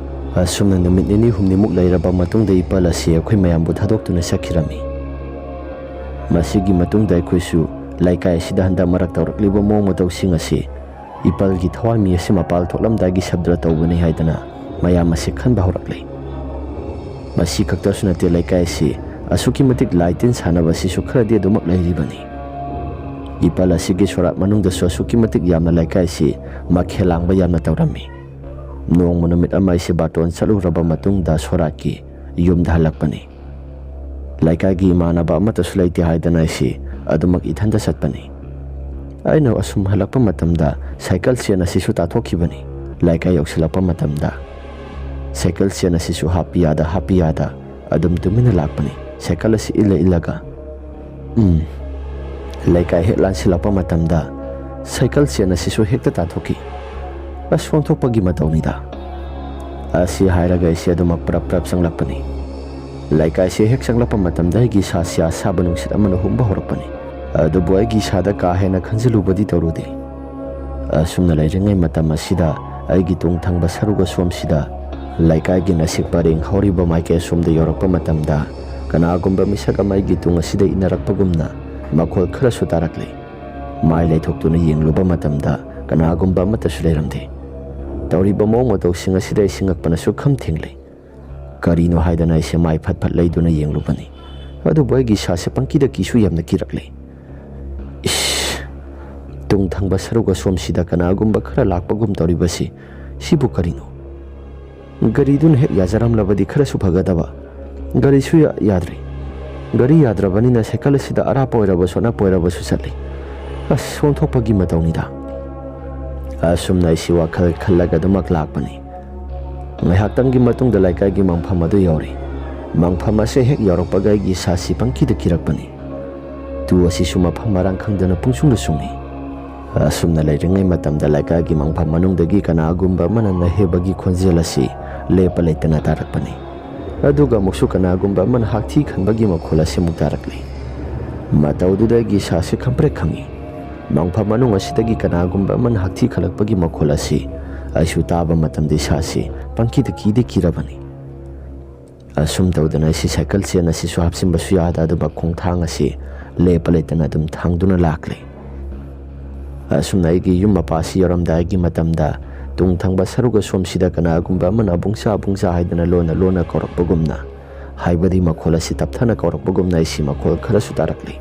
ꯑꯁꯨꯝꯅ ꯅꯨꯃꯤꯠ ꯅꯤꯅꯤ ꯍꯨꯝꯅꯤꯃꯨꯛ ꯂꯩꯔꯕ ꯃꯇꯨꯡꯗ ꯏꯄꯜ ꯑꯁꯤ ꯑꯩꯈꯣꯏ ꯃꯌꯥꯝꯕꯨ ꯊꯥꯗꯣꯛꯇꯨꯅ ꯆꯠꯈꯤꯔꯝꯃꯤ꯫ ꯃꯁꯤꯒꯤ ꯃꯇꯨꯡꯗ ꯑꯩꯈꯣꯏꯁꯨ ꯂꯩꯀꯥꯏ ꯑꯁꯤꯗ ꯍꯟꯗꯛ ꯃꯔꯛ ꯇꯧꯔꯛꯂꯤꯕ ꯃꯑꯣꯡ ꯃꯇꯧꯁꯤꯡ ꯑꯁꯤ ꯏꯄꯜꯒꯤ ꯊꯋꯥꯟꯃꯤ ꯑꯁꯤ ꯃꯄꯥꯜ ꯊꯣꯛꯂꯝꯗꯥꯏꯒꯤ ꯁꯕ꯭ꯗ ꯇꯧꯕꯅꯤ ꯍꯥꯏꯗꯅ ꯃꯌꯥꯝ ꯑꯁꯤ ꯈꯟꯕ ꯍꯧꯔꯛꯂꯦ꯫ ꯃꯁꯤ ꯈꯛꯇꯁꯨ ꯅꯠꯇꯦ, ꯂꯩꯀꯥꯏ ꯑꯁꯤ ꯑꯁꯨꯛꯀꯤ ꯃꯇꯤꯛ ꯂꯥꯏ ꯇꯤꯟ ꯁꯥꯟꯅꯕ ꯑꯁꯤꯁꯨ ꯈꯔꯗꯤ ꯑꯗꯨꯃꯛ ꯂꯩꯔꯤꯕꯅꯤ꯫ ꯏꯄꯜ ꯑꯁꯤꯒꯤ ꯁꯣꯔꯥꯠ ꯃꯅꯨꯡꯗꯁꯨ ꯑꯁꯨꯛꯀꯤ ꯃꯇꯤꯛ ꯌꯥꯝꯅ ꯂꯩꯀꯥꯏ ꯑꯁꯤ ꯃꯈꯦꯜ ꯂꯥꯡꯕ ꯌꯥꯝꯅ ꯇꯧꯔꯝꯃꯤ꯫ ꯅꯣꯡꯃ ꯅꯨꯃꯤꯠ ꯑꯃ ꯑꯩꯁꯦ ꯕꯥꯔꯇꯣꯟ ꯆꯠꯂꯨꯔꯕ ꯃꯇꯨꯡꯗ ꯁꯣꯔꯥꯠꯀꯤ ꯌꯨꯝꯗ ꯍꯜꯂꯛꯄꯅꯤ꯫ ꯂꯩꯀꯥꯏꯒꯤ ꯏꯃꯥꯟꯅꯕ ꯑꯃꯠꯇꯁꯨ ꯂꯩꯇꯦ ꯍꯥꯏꯗꯅ ꯑꯩꯁꯤ ꯑꯗꯨꯃꯛ ꯏꯊꯟꯇ ꯆꯠꯄꯅꯤ꯫ ꯑꯩꯅ ꯑꯁꯨꯝ ꯍꯜꯂꯛꯄ ꯃꯇꯝꯗ ꯁꯥꯏꯀꯜ ꯆꯦꯟ ꯑꯁꯤꯁꯨ ꯇꯥꯊꯣꯛꯈꯤꯕꯅꯤ꯫ ꯂꯩꯀꯥꯏ ꯌꯧꯁꯤꯜꯂꯛꯄ ꯃꯇꯝꯗ ꯁꯥꯏꯀꯜ ꯆꯦꯟ ꯑꯁꯤꯁꯨ ꯍꯥꯞꯄꯤ ꯌꯥꯗ, ꯍꯥꯞꯄꯤ ꯌꯥꯗ ꯑꯗꯨꯝ ꯇꯨꯃꯤꯟꯅ ꯂꯥꯛꯄꯅꯤ꯫ ꯁꯥꯏꯀꯜ ꯑꯁꯤ ꯏꯜꯂ ꯏꯜꯂꯒ, ꯎꯝ, ꯂꯩꯀꯥꯏ ꯍꯦꯛ ꯂꯥꯟꯁꯤꯜꯂꯛꯄ ꯃꯇꯝꯗ ꯁꯥꯏꯀꯜ ꯆꯦꯟ ꯑꯁꯤꯁꯨ ꯍꯦꯛꯇ ꯇꯥꯊꯣꯛꯈꯤ꯫ ꯑꯁ, ꯑꯣꯟꯊꯣꯛꯄꯒꯤ ꯃꯇꯧꯅꯤꯗ꯫ ꯑꯁꯤ ꯍꯥꯏꯔꯒ ꯑꯩꯁꯦ ꯑꯗꯨꯃꯛ ꯄ꯭ꯔꯞ ꯄ꯭ꯔꯞ ꯆꯪꯂꯛꯄꯅꯤ꯫ ꯂꯩꯀꯥꯏꯁꯦ ꯍꯦꯛ ꯆꯪꯂꯛꯄ ꯃꯇꯝꯗ ꯑꯩꯒꯤ ꯏꯁꯥꯁꯦ ꯑꯁꯥꯕ ꯅꯨꯡꯁꯤꯠ ꯑꯃꯅ ꯍꯨꯝꯕ ꯍꯧꯔꯛꯄꯅꯤ꯫ ꯑꯗꯨꯕꯨ ꯑꯩꯒꯤ ꯏꯁꯥꯗ ꯀꯥ ꯍꯦꯟꯅ ꯈꯟꯖꯤꯜꯂꯨꯕꯗꯤ ꯇꯧꯔꯨꯗꯦ꯫ ꯑꯁꯨꯝꯅ ꯂꯩꯔꯤꯉꯩ ꯃꯇꯝ ꯑꯁꯤꯗ ꯑꯩꯒꯤ ꯇꯨꯡ ꯊꯪꯕ ꯁꯔꯨꯛ ꯑꯁꯣꯝꯁꯤꯗ ꯂꯩꯀꯥꯏꯒꯤ ꯅꯥꯁꯤꯛ ꯄꯔꯦꯡ ꯍꯧꯔꯤꯕ ꯃꯥꯏꯀꯩ ꯑꯁꯣꯝꯗ ꯌꯧꯔꯛꯄ ꯃꯇꯝꯗ ꯀꯅꯥꯒꯨꯝꯕ ꯃꯤꯁꯛ ꯑꯃ ꯑꯩꯒꯤ ꯇꯨꯡ ꯑꯁꯤꯗ ꯏꯟꯅꯔꯛꯄꯒꯨꯝꯅ ꯃꯈꯣꯜ ꯈꯔꯁꯨ ꯇꯥꯔꯛꯂꯦ꯫ ꯃꯥꯏ ꯂꯩꯊꯣꯛꯇꯨꯅ ꯌꯦꯡꯂꯨꯕ ꯃꯇꯝꯗ ꯀꯅꯥꯒꯨꯝꯕ ꯑꯃꯠꯇꯁꯨ ꯂꯩꯔꯝꯗꯦ꯫ ꯇꯧꯔꯤꯕ ꯃꯑꯣꯡ ꯃꯇꯧꯁꯤꯡ ꯑꯁꯤꯗ ꯑꯩꯁꯤ ꯉꯛꯄꯅꯁꯨ ꯈꯝ ꯊꯦꯡꯂꯦ꯫ ꯀꯔꯤꯅꯣ ꯍꯥꯏꯗꯅ ꯑꯩꯁꯦ ꯃꯥꯏ ꯐꯠ ꯐꯠ ꯂꯩꯗꯨꯅ ꯌꯦꯡꯂꯨꯕꯅꯤ꯫ ꯑꯗꯨꯕꯨ ꯑꯩꯒꯤ ꯏꯁꯥꯁꯦ ꯄꯪꯀꯤꯗ ꯀꯤꯁꯨ ꯌꯥꯝꯅ ꯀꯤꯔꯛꯂꯦ꯫ ꯏꯁ! ꯇꯨꯡ ꯊꯪꯕ ꯁꯔꯨꯛ ꯑꯁꯣꯝꯁꯤꯗ ꯀꯅꯥꯒꯨꯝꯕ ꯈꯔ ꯂꯥꯛꯄꯒꯨꯝ ꯇꯧꯔꯤꯕꯁꯤ, ꯁꯤꯕꯨ ꯀꯔꯤꯅꯣ? ꯒꯥꯔꯤꯗꯨꯅ ꯍꯦꯛ ꯌꯥꯖꯔꯝꯂꯕꯗꯤ ꯈꯔꯁꯨ ꯐꯒꯗꯕ꯫ ꯒꯥꯔꯤꯁꯨ ꯌꯥ-, ꯌꯥꯗ꯭ꯔꯦ꯫ ꯒꯥꯔꯤ ꯌꯥꯗ꯭ꯔꯕꯅꯤꯅ ꯁꯥꯏꯀꯜ ꯑꯁꯤꯗ ꯑꯔꯥꯞꯄ ꯑꯣꯏꯔꯕꯁꯨ ꯑꯅꯛꯄ ꯑꯣꯏꯔꯕꯁꯨ ꯆꯠꯂꯤ꯫ ꯑꯁ, ꯑꯣꯟꯊꯣꯛꯄꯒꯤ ꯃꯇꯧꯅꯤꯗ꯫ ꯑꯁꯨꯝꯅ ꯑꯩꯁꯤ ꯋꯥꯈꯜ ꯈꯜꯂꯒ ꯑꯗꯨꯃꯛ ꯂꯥꯛꯄꯅꯤ꯫ ꯉꯥꯏꯍꯥꯛꯇꯪꯒꯤ ꯃꯇꯨꯡꯗ ꯂꯩꯀꯥꯏꯒꯤ ꯃꯪꯐꯝ ꯑꯗꯨ ꯌꯧꯔꯦ꯫ ꯃꯪꯐꯝ ꯑꯁꯦ ꯍꯦꯛ ꯌꯧꯔꯛꯄꯒ ꯑꯩꯒꯤ ꯏꯁꯥꯁꯤ ꯄꯪꯀꯤꯗ ꯀꯤꯔꯛꯄꯅꯤ꯫ ꯇꯨ ꯑꯁꯤꯁꯨ ꯃꯐꯝ ꯃꯔꯥꯡ ꯈꯪꯗꯅ ꯄꯨꯡꯁꯨꯡꯗ ꯁꯨꯡꯏ꯫ ꯑꯁꯨꯝꯅ ꯂꯩꯔꯤꯉꯩ ꯃꯇꯝꯗ ꯂꯩꯀꯥꯏꯒꯤ ꯃꯪꯐꯝ ꯃꯅꯨꯡꯗꯒꯤ ꯀꯅꯥꯒꯨꯝꯕ ꯑꯃꯅ ꯅꯍꯦꯕꯒꯤ ꯈꯣꯟꯖꯦꯜ ꯑꯁꯤ ꯂꯦꯞꯄ ꯂꯩꯇꯅ ꯇꯥꯔꯛꯄꯅꯤ꯫ ꯑꯗꯨꯒ ꯑꯃꯨꯛꯁꯨ ꯀꯅꯥꯒꯨꯝꯕ ꯑꯃꯅ ꯍꯥꯛꯊꯤ ꯈꯟꯕꯒꯤ ꯃꯈꯣꯜ ꯑꯁꯤ ꯑꯃꯨꯛ ꯇꯥꯔꯛꯂꯤ꯫ ꯃꯇꯧꯗꯨꯗ ꯑꯩꯒꯤ ꯏꯁꯥꯁꯤ ꯈꯪꯄ꯭ꯔꯦꯛ ꯈꯪꯏ꯫ ꯃꯪꯐꯝ ꯃꯅꯨꯡ ꯑꯁꯤꯗꯒꯤ ꯀꯅꯥꯒꯨꯝꯕ ꯑꯃꯅ ꯍꯥꯛꯊꯤ ꯈꯜꯂꯛꯄꯒꯤ ꯃꯈꯣꯜ ꯑꯁꯤ ꯑꯩꯁꯨ ꯇꯥꯕ ꯃꯇꯝꯗ ꯏꯁꯥꯁꯤ ꯄꯪꯀꯤꯗ ꯀꯤꯗꯤ ꯀꯤꯔꯕꯅꯤ꯫ ꯑꯁꯨꯝ ꯇꯧꯗꯅ ꯑꯩꯁꯤ ꯁꯥꯏꯀꯜ ꯆꯦꯟ ꯑꯁꯤꯁꯨ ꯍꯥꯞꯆꯤꯟꯕꯁꯨ ꯌꯥꯗ ꯑꯗꯨꯝ ꯈꯣꯡꯊꯥꯡ ꯑꯁꯤ ꯂꯦꯞꯄ ꯂꯩꯇꯅ ꯑꯗꯨꯝ ꯊꯥꯡꯗꯨꯅ ꯂꯥꯛꯂꯦ꯫ ꯑꯁꯨꯝꯅ ꯑꯩꯒꯤ ꯌꯨꯝ ꯃꯄꯥ ꯑꯁꯤ ꯌꯧꯔꯝꯗꯥꯏꯒꯤ ꯃꯇꯝꯗ ꯇꯨꯡ ꯊꯪꯕ ꯁꯔꯨꯛ ꯑꯁꯣꯝꯁꯤꯗ ꯀꯅꯥꯒꯨꯝꯕ ꯑꯃꯅ "ꯑꯕꯨꯡꯁꯥ, ꯑꯕꯨꯡꯁꯥ" ꯍꯥꯏꯗꯨꯅ ꯂꯣꯟꯅ ꯂꯣꯟꯅ ꯀꯧꯔꯛꯄꯒꯨꯝꯅ, ꯍꯥꯏꯕꯗꯤ ꯃꯈꯣꯜ ꯑꯁꯤ ꯇꯞꯊꯅ ꯀꯧꯔꯛꯄꯒꯨꯝꯅ ꯑꯩꯁꯤ ꯃꯈꯣꯜ ꯈꯔꯁꯨ ꯇꯥꯔꯛꯂꯤ꯫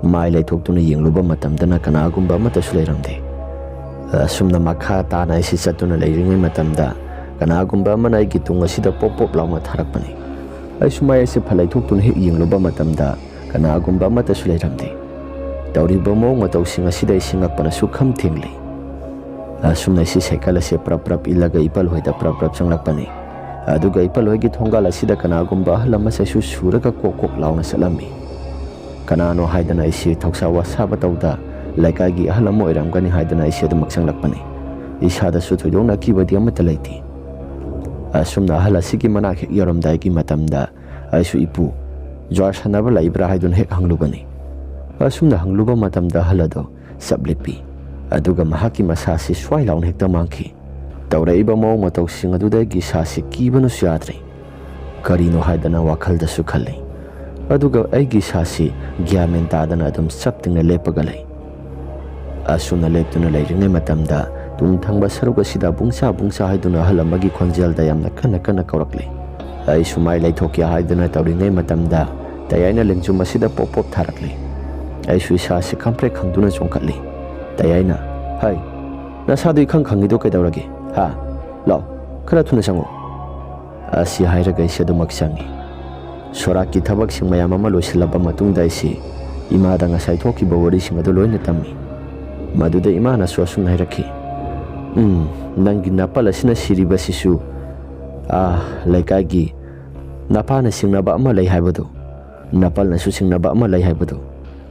ꯃꯥꯏ ꯂꯩꯊꯣꯛꯇꯨꯅ ꯌꯦꯡꯂꯨꯕ ꯃꯇꯝꯗꯅ ꯀꯅꯥꯒꯨꯝꯕ ꯑꯃꯠꯇꯁꯨ ꯂꯩꯔꯝꯗꯦ꯫ ꯑꯁꯨꯝꯅ ꯃꯈꯥ ꯇꯥꯅ ꯑꯩꯁꯤ ꯆꯠꯇꯨꯅ ꯂꯩꯔꯤꯉꯩ ꯃꯇꯝꯗ ꯀꯅꯥꯒꯨꯝꯕ ꯑꯃꯅ ꯑꯩꯒꯤ ꯇꯨꯡ ꯑꯁꯤꯗ ꯄꯣꯞ ꯄꯣꯞ ꯂꯥꯎꯅ ꯊꯥꯔꯛꯄꯅꯤ꯫ ꯑꯩꯁꯨ ꯃꯥꯏ ꯑꯁꯤ ꯐꯠ ꯂꯩꯊꯣꯛꯇꯨꯅ ꯍꯦꯛ ꯌꯦꯡꯂꯨꯕ ꯃꯇꯝꯗ ꯀꯅꯥꯒꯨꯝꯕ ꯑꯃꯠꯇꯁꯨ ꯂꯩꯔꯝꯗꯦ꯫ ꯇꯧꯔꯤꯕ ꯃꯑꯣꯡ ꯃꯇꯧꯁꯤꯡ ꯑꯁꯤꯗ ꯑꯩꯁꯤ ꯉꯛꯄꯅ ꯁꯨꯛꯈꯝ ꯊꯦꯡꯂꯤ꯫ ꯑꯁꯨꯝꯅ ꯑꯩꯁꯤ ꯁꯥꯏꯀꯜ ꯑꯁꯤ ꯄ꯭ꯔꯞ ꯄ꯭ꯔꯞ ꯏꯜꯂꯒ ꯏꯄꯜ ꯍꯣꯏꯗ ꯄ꯭ꯔꯞ ꯄ꯭ꯔꯞ ꯆꯪꯂꯛꯄꯅꯤ꯫ ꯑꯗꯨꯒ ꯏꯄꯜ ꯍꯣꯏꯒꯤ ꯊꯣꯡꯒꯥꯜ ꯑꯁꯤꯗ ꯀꯅꯥꯒꯨꯝꯕ ꯑꯍꯜ ꯑꯃꯁꯨ ꯁꯨꯔꯒ ꯀꯣꯛ ꯀꯣꯛ ꯂꯥꯎꯅ ꯆꯠꯂꯝꯃꯤ꯫ ꯀꯅꯥꯅꯣ ꯍꯥꯏꯗꯅ ꯑꯩꯁꯤ ꯊꯧꯁꯥ ꯋꯥꯁꯥꯕ ꯇꯧꯗ ꯂꯩꯀꯥꯏꯒꯤ ꯑꯍꯜ ꯑꯃ ꯑꯣꯏꯔꯝꯒꯅꯤ ꯍꯥꯏꯗꯅ ꯑꯩꯁꯤ ꯑꯗꯨꯃꯛ ꯆꯪꯂꯛꯄꯅꯤ꯫ ꯏꯁꯥꯗꯁꯨ ꯊꯣꯏꯗꯣꯛꯅ ꯑꯀꯤꯕꯗꯤ ꯑꯃꯠꯇ ꯂꯩꯇꯦ꯫ ꯑꯁꯨꯝꯅ ꯑꯍꯜ ꯑꯁꯤꯒꯤ ꯃꯅꯥꯛ ꯍꯦꯛ ꯌꯧꯔꯝꯗꯥꯏꯒꯤ ꯃꯇꯝꯗ ꯑꯩꯁꯨ "ꯏꯄꯨ, ꯖ꯭ꯋꯥꯔ ꯁꯥꯟꯅꯕ ꯂꯩꯕ꯭ꯔꯥ?" ꯍꯥꯏꯗꯨꯅ ꯍꯦꯛ ꯍꯪꯂꯨꯕꯅꯤ꯫ ꯑꯁꯨꯝꯅ ꯍꯪꯂꯨꯕ ꯃꯇꯝꯗ ꯑꯍꯜ ꯑꯗꯣ ꯆꯞ ꯂꯦꯞꯄꯤ꯫ ꯑꯗꯨꯒ ꯃꯍꯥꯛꯀꯤ ꯃꯁꯥꯁꯤ ꯁ꯭ꯋꯥꯏ ꯂꯥꯎꯅ ꯍꯦꯛꯇ ꯃꯥꯡꯈꯤ꯫ ꯇꯧꯔꯛꯏꯕ ꯃꯑꯣꯡ ꯃꯇꯧꯁꯤꯡ ꯑꯗꯨꯗ ꯑꯩꯒꯤ ꯏꯁꯥꯁꯤ ꯀꯤꯕꯅꯁꯨ ꯌꯥꯗ꯭ꯔꯦ꯫ ꯀꯔꯤꯅꯣ ꯍꯥꯏꯗꯅ ꯋꯥꯈꯜꯗꯁꯨ ꯈꯜꯂꯤ꯫ ꯑꯗꯨꯒ ꯑꯩꯒꯤ ꯏꯁꯥꯁꯤ ꯒ꯭ꯌꯥꯟ ꯃꯦꯟ ꯇꯥꯗꯅ ꯑꯗꯨꯝ ꯆꯞ ꯇꯤꯡꯅ ꯂꯦꯞꯄꯒ ꯂꯩ꯫ ꯑꯁꯨꯝꯅ ꯂꯦꯞꯇꯨꯅ ꯂꯩꯔꯤꯉꯩ ꯃꯇꯝꯗ ꯇꯨꯡ ꯊꯪꯕ ꯁꯔꯨꯛ ꯑꯁꯤꯗ "ꯕꯨꯡꯁꯥ, ꯕꯨꯡꯁꯥ" ꯍꯥꯏꯗꯨꯅ ꯑꯍꯜ ꯑꯃꯒꯤ ꯈꯣꯟꯖꯦꯜꯗ ꯌꯥꯝꯅ ꯀꯟꯅ ꯀꯟꯅ ꯀꯧꯔꯛꯂꯤ꯫ ꯑꯩꯁꯨ ꯃꯥꯏ ꯂꯩꯊꯣꯛꯀꯦ ꯍꯥꯏꯗꯨꯅ ꯇꯧꯔꯤꯉꯩ ꯃꯇꯝꯗ ꯇꯌꯥꯏꯅ ꯂꯦꯡꯖꯨꯝ ꯑꯁꯤꯗ ꯄꯣꯞ ꯄꯣꯞ ꯊꯥꯔꯛꯂꯤ꯫ ꯑꯩꯁꯨ ꯏꯁꯥꯁꯤ ꯈꯪꯄ꯭ꯔꯦꯛ ꯈꯪꯗꯨꯅ ꯆꯣꯡꯈꯠꯂꯤ꯫ ꯇꯌꯥꯏꯅ, "ꯍꯩ, ꯅꯁꯥꯗꯨ ꯏꯈꯪ ꯈꯪꯉꯤꯗꯣ ꯀꯩꯗꯧꯔꯒꯦ? ꯍꯥ? ꯂꯥꯎ, ꯈꯔ ꯊꯨꯅ ꯆꯪꯉꯨ꯫ ꯑꯁꯤ ꯍꯥꯏꯔꯒ ꯑꯩꯁꯦ ꯑꯗꯨꯃꯛ ꯆꯪꯉꯤ꯫ ꯁꯣꯔꯥꯠꯀꯤ ꯊꯕꯛꯁꯤꯡ ꯃꯌꯥꯝ ꯑꯃ ꯂꯣꯏꯁꯤꯜꯂꯕ ꯃꯇꯨꯡꯗ ꯑꯩꯁꯦ ꯏꯃꯥꯗ ꯉꯁꯥꯏ ꯊꯣꯛꯈꯤꯕ ꯋꯥꯔꯤꯁꯤꯡ ꯑꯗꯨ ꯂꯣꯏꯅ ꯇꯝꯃꯤ꯫ ꯃꯗꯨꯗ ꯏꯃꯥꯅꯁꯨ ꯑꯁꯨꯝꯅ ꯍꯥꯏꯔꯛꯈꯤ, "ꯎꯝ, ꯅꯪꯒꯤ ꯅꯄꯜ ꯑꯁꯤꯅ ꯁꯤꯔꯤꯕꯁꯤꯁꯨ, ꯑꯥ, ꯂꯩꯀꯥꯏꯒꯤ ꯅꯄꯥꯅ ꯆꯤꯡꯅꯕ ꯑꯃ ꯂꯩ ꯍꯥꯏꯕꯗꯨ, ꯅꯄꯜꯅꯁꯨ ꯆꯤꯡꯅꯕ ꯑꯃ ꯂꯩ ꯍꯥꯏꯕꯗꯨ,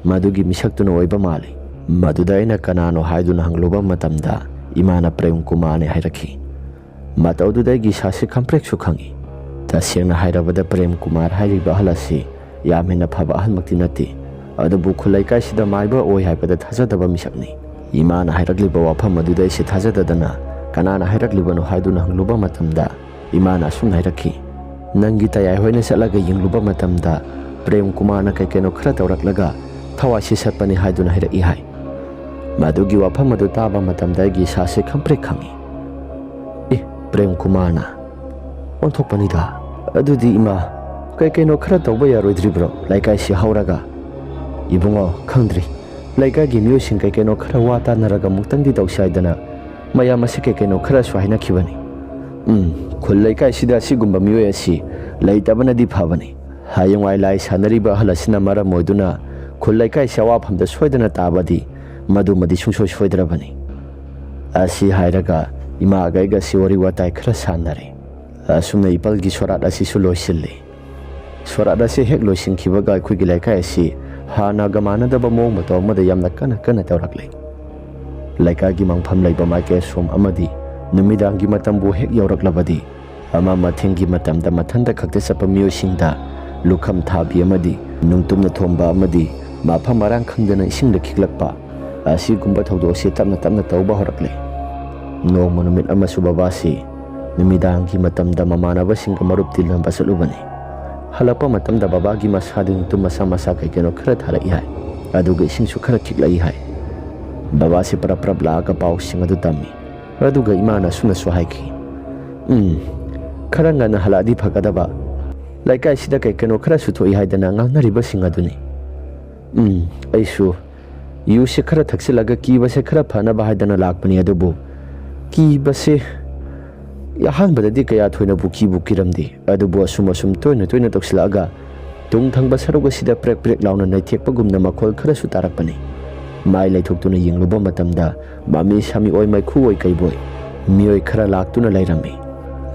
ꯃꯗꯨꯒꯤ ꯃꯤꯁꯛꯇꯨꯅ ꯑꯣꯏꯕ ꯃꯥꯜꯂꯤ꯫" ꯃꯗꯨꯗ ꯑꯩꯅ ꯀꯅꯥꯅꯣ ꯍꯥꯏꯗꯨꯅ ꯍꯪꯂꯨꯕ ꯃꯇꯝꯗ ꯏꯃꯥꯅ ꯄ꯭ꯔꯦꯝ ꯀꯨꯃꯥꯔꯅꯤ ꯍꯥꯏꯔꯛꯈꯤ꯫ ꯃꯇꯧꯗꯨꯗ ꯑꯩꯒꯤ ꯏꯁꯥꯁꯤ ꯈꯪꯄ꯭ꯔꯦꯛꯁꯨ ꯈꯪꯏ꯫ ꯇꯁꯦꯡꯅ ꯍꯥꯏꯔꯕꯗ ꯄ꯭ꯔꯦꯝ ꯀꯨꯃꯥꯔ ꯍꯥꯏꯔꯤꯕ ꯑꯍꯜ ꯑꯁꯤ ꯌꯥꯝ ꯍꯦꯟꯅ ꯐꯕ ꯑꯍꯜꯃꯛꯇꯤ ꯅꯠꯇꯦ, ꯑꯗꯨꯕꯨ ꯈꯨꯜ ꯂꯩꯀꯥꯏꯁꯤꯗ ꯃꯥꯏꯕ ꯑꯣꯏ ꯍꯥꯏꯕꯗ ꯊꯥꯖꯗꯕ ꯃꯤꯁꯛꯅꯤ꯫ ꯏꯃꯥꯅ ꯍꯥꯏꯔꯛꯂꯤꯕ ꯋꯥꯐꯝ ꯑꯗꯨꯗ ꯑꯩꯁꯦ ꯊꯥꯖꯗꯗꯅ ꯀꯅꯥꯅ ꯍꯥꯏꯔꯛꯂꯤꯕꯅꯣ ꯍꯥꯏꯗꯨꯅ ꯍꯪꯂꯨꯕ ꯃꯇꯝꯗ ꯏꯃꯥꯅ ꯑꯁꯨꯝꯅ ꯍꯥꯏꯔꯛꯈꯤ, "ꯅꯪꯒꯤ ꯇꯌꯥꯏ ꯍꯣꯏꯅ ꯆꯠꯂꯒ ꯌꯦꯡꯂꯨꯕ ꯃꯇꯝꯗ ꯄ꯭ꯔꯦꯝ ꯀꯨꯃꯥꯔꯅ ꯀꯩ ꯀꯩꯅꯣ ꯈꯔ ꯇꯧꯔꯛꯂꯒ ꯊꯋꯥꯏꯁꯤ ꯁꯠꯄꯅꯤ ꯍꯥꯏꯗꯨꯅ ꯍꯥꯏꯔꯛꯏ" ꯍꯥꯏ꯫ ꯃꯗꯨꯒꯤ ꯋꯥꯐꯝ ꯑꯗꯨ ꯇꯥꯕ ꯃꯇꯝꯗ ꯑꯩꯒꯤ ꯏꯁꯥꯁꯦ ꯈꯪꯄ꯭ꯔꯦꯛ ꯈꯪꯉꯤ꯫ "ꯑꯦ, ꯄ꯭ꯔꯦꯝ ꯀꯨꯃꯥꯔꯅ ꯑꯣꯟꯊꯣꯛꯄꯅꯤꯗ꯫ ꯑꯗꯨꯗꯤ ꯏꯃꯥ, ꯀꯩ ꯀꯩꯅꯣ ꯈꯔ ꯇꯧꯕ ꯌꯥꯔꯣꯏꯗ꯭ꯔꯤꯕ꯭ꯔꯣ ꯂꯩꯀꯥꯏꯁꯤ ꯍꯧꯔꯒ?" "ꯏꯕꯨꯡꯉꯣ, ꯈꯪꯗ꯭ꯔꯤ꯫ ꯂꯩꯀꯥꯏꯒꯤ ꯃꯤꯑꯣꯏꯁꯤꯡ ꯀꯩ ꯀꯩꯅꯣ ꯈꯔ ꯋꯥ ꯇꯥꯅꯔꯒ ꯑꯃꯨꯛꯇꯪꯗꯤ ꯇꯧꯁꯤ ꯍꯥꯏꯗꯅ ꯃꯌꯥꯝ ꯑꯁꯤ ꯀꯩ ꯀꯩꯅꯣ ꯈꯔꯁꯨ ꯍꯥꯏꯅꯈꯤꯕꯅꯤ꯫ ꯎꯝ, ꯈꯨꯜ ꯂꯩꯀꯥꯏꯁꯤꯗ ꯑꯁꯤꯒꯨꯝꯕ ꯃꯤꯑꯣꯏ ꯑꯁꯤ ꯂꯩꯇꯕꯅꯗꯤ ꯐꯕꯅꯤ꯫ ꯍꯌꯦꯡꯋꯥꯏ ꯂꯥꯏ ꯁꯥꯟꯅꯔꯤꯕ ꯑꯍꯜ ꯑꯁꯤꯅ ꯃꯔꯝ ꯑꯣꯏꯗꯨꯅ ꯈꯨꯜ ꯂꯩꯀꯥꯏꯁꯤ ꯑꯋꯥꯐꯝꯗ ꯁꯣꯏꯗꯅ ꯇꯥꯕꯗꯤ ꯃꯗꯨꯃꯗꯤ ꯁꯨꯡꯁꯣꯏ ꯁꯣꯏꯗ꯭ꯔꯕꯅꯤ꯫" ꯑꯁꯤ ꯍꯥꯏꯔꯒ ꯏꯃꯥꯒ ꯑꯩꯒꯁꯤ ꯋꯥꯔꯤ ꯋꯥꯇꯥꯏ ꯈꯔ ꯁꯥꯟꯅꯔꯦ꯫ ꯑꯁꯨꯝꯅ ꯏꯄꯜꯒꯤ ꯁꯣꯔꯥꯠ ꯑꯁꯤꯁꯨ ꯂꯣꯏꯁꯤꯜꯂꯤ꯫ ꯁꯣꯔꯥꯠ ꯑꯁꯤ ꯍꯦꯛ ꯂꯣꯏꯁꯤꯟꯈꯤꯕꯒ ꯑꯩꯈꯣꯏꯒꯤ ꯂꯩꯀꯥꯏ ꯑꯁꯤ ꯍꯥꯟꯅꯒ ꯃꯥꯟꯅꯗꯕ ꯃꯑꯣꯡ ꯃꯇꯧ ꯑꯃꯗ ꯌꯥꯝꯅ ꯀꯟꯅ ꯀꯟꯅ ꯇꯧꯔꯛꯂꯦ꯫ ꯂꯩꯀꯥꯏꯒꯤ ꯃꯪꯐꯝ ꯂꯩꯕ ꯃꯥꯏꯀꯩ ꯑꯁꯣꯝ ꯑꯃꯗꯤ ꯅꯨꯃꯤꯗꯥꯡꯒꯤ ꯃꯇꯝꯕꯨ ꯍꯦꯛ ꯌꯧꯔꯛꯂꯕꯗꯤ ꯑꯃ ꯃꯊꯦꯡꯒꯤ ꯃꯇꯝꯗ ꯃꯊꯟꯇ ꯈꯛꯇ ꯆꯠꯄ ꯃꯤꯑꯣꯏꯁꯤꯡꯗ ꯂꯨꯈꯝ ꯊꯥꯕꯤ ꯑꯃꯗꯤ ꯅꯨꯡꯇꯨꯝꯅ ꯊꯣꯝꯕ ꯑꯃꯗꯤ ꯃꯐꯝ ꯃꯔꯥꯡ ꯈꯪꯗꯅ ꯏꯁꯤꯡꯗ ꯈꯤꯛꯂꯛꯄ ꯑꯁꯤꯒꯨꯝꯕ ꯊꯧꯗꯣꯛ ꯑꯁꯤ ꯇꯞꯅ ꯇꯞꯅ ꯇꯧꯕ ꯍꯧꯔꯛꯂꯦ꯫ ꯅꯣꯡꯃ ꯅꯨꯃꯤꯠ ꯑꯃꯁꯨ ꯕꯕꯥꯁꯤ ꯅꯨꯃꯤꯗꯥꯡꯒꯤ ꯃꯇꯝꯗ ꯃꯃꯥꯟꯅꯕꯁꯤꯡꯒ ꯃꯔꯨꯞ ꯇꯤꯟꯅꯕ ꯆꯠꯂꯨꯕꯅꯤ꯫ ꯍꯜꯂꯛꯄ ꯃꯇꯝꯗ ꯕꯕꯥꯒꯤ ꯃꯁꯥꯗ ꯅꯨꯡꯇꯨꯝ ꯃꯆꯥ ꯃꯆꯥ ꯀꯩ ꯀꯩꯅꯣ ꯈꯔ ꯊꯥꯔꯛꯏ ꯍꯥꯏ, ꯑꯗꯨꯒ ꯏꯁꯤꯡꯁꯨ ꯈꯔ ꯈꯤꯛꯂꯛꯏ ꯍꯥꯏ꯫ ꯕꯕꯥꯁꯤ ꯄꯔꯞ ꯄꯔꯞ ꯂꯥꯛꯑꯒ ꯄꯥꯎꯁꯤꯡ ꯑꯗꯨ ꯇꯝꯃꯤ꯫ ꯑꯗꯨꯒ ꯏꯃꯥꯅ ꯑꯁꯨꯝꯅꯁꯨ ꯍꯥꯏꯈꯤ, "ꯎꯝ, ꯈꯔ ꯉꯟꯅ ꯍꯜꯂꯛꯑꯗꯤ ꯐꯒꯗꯕ꯫ ꯂꯩꯀꯥꯏꯁꯤꯗ ꯀꯩ ꯀꯩꯅꯣ ꯈꯔꯁꯨ ꯊꯣꯛꯏ ꯍꯥꯏꯗꯅ ꯉꯥꯡꯅꯔꯤꯕꯁꯤꯡ ꯑꯗꯨꯅꯤ꯫" ꯎꯝ, ꯑꯩꯁꯨ ꯌꯨꯁꯦ ꯈꯔ ꯊꯛꯆꯤꯜꯂꯒ ꯀꯤꯕꯁꯦ ꯈꯔ ꯐꯅꯕ ꯍꯥꯏꯗꯅ ꯂꯥꯛꯄꯅꯤ, ꯑꯗꯨꯕꯨ ꯀꯤꯕꯁꯦ ꯑꯍꯥꯟꯕꯗꯗꯤ ꯀꯌꯥ ꯊꯣꯏꯅꯕꯨ ꯀꯤꯕꯨ ꯀꯤꯔꯝꯗꯦ, ꯑꯗꯨꯕꯨ ꯑꯁꯨꯝ ꯑꯁꯨꯝ ꯇꯣꯏꯅ ꯇꯣꯏꯅ ꯇꯧꯁꯤꯜꯂꯛꯑꯒ ꯇꯨꯡ ꯊꯪꯕ ꯁꯔꯨꯛ ꯑꯁꯤꯗ ꯄ꯭ꯔꯦꯛ ꯄ꯭ꯔꯦꯛ ꯂꯥꯎꯅ ꯅꯩꯊꯦꯛꯄꯒꯨꯝꯅ ꯃꯈꯣꯜ ꯈꯔꯁꯨ ꯇꯥꯔꯛꯄꯅꯤ꯫ ꯃꯥꯏ ꯂꯩꯊꯣꯛꯇꯨꯅ ꯌꯦꯡꯂꯨꯕ ꯃꯇꯝꯗ ꯃꯃꯤ ꯁꯥꯃꯤ ꯑꯣꯏ, ꯃꯩꯈꯨ ꯑꯣꯏ, ꯀꯩꯕꯣꯏ ꯃꯤꯑꯣꯏ ꯈꯔ ꯂꯥꯛꯇꯨꯅ ꯂꯩꯔꯝꯃꯤ꯫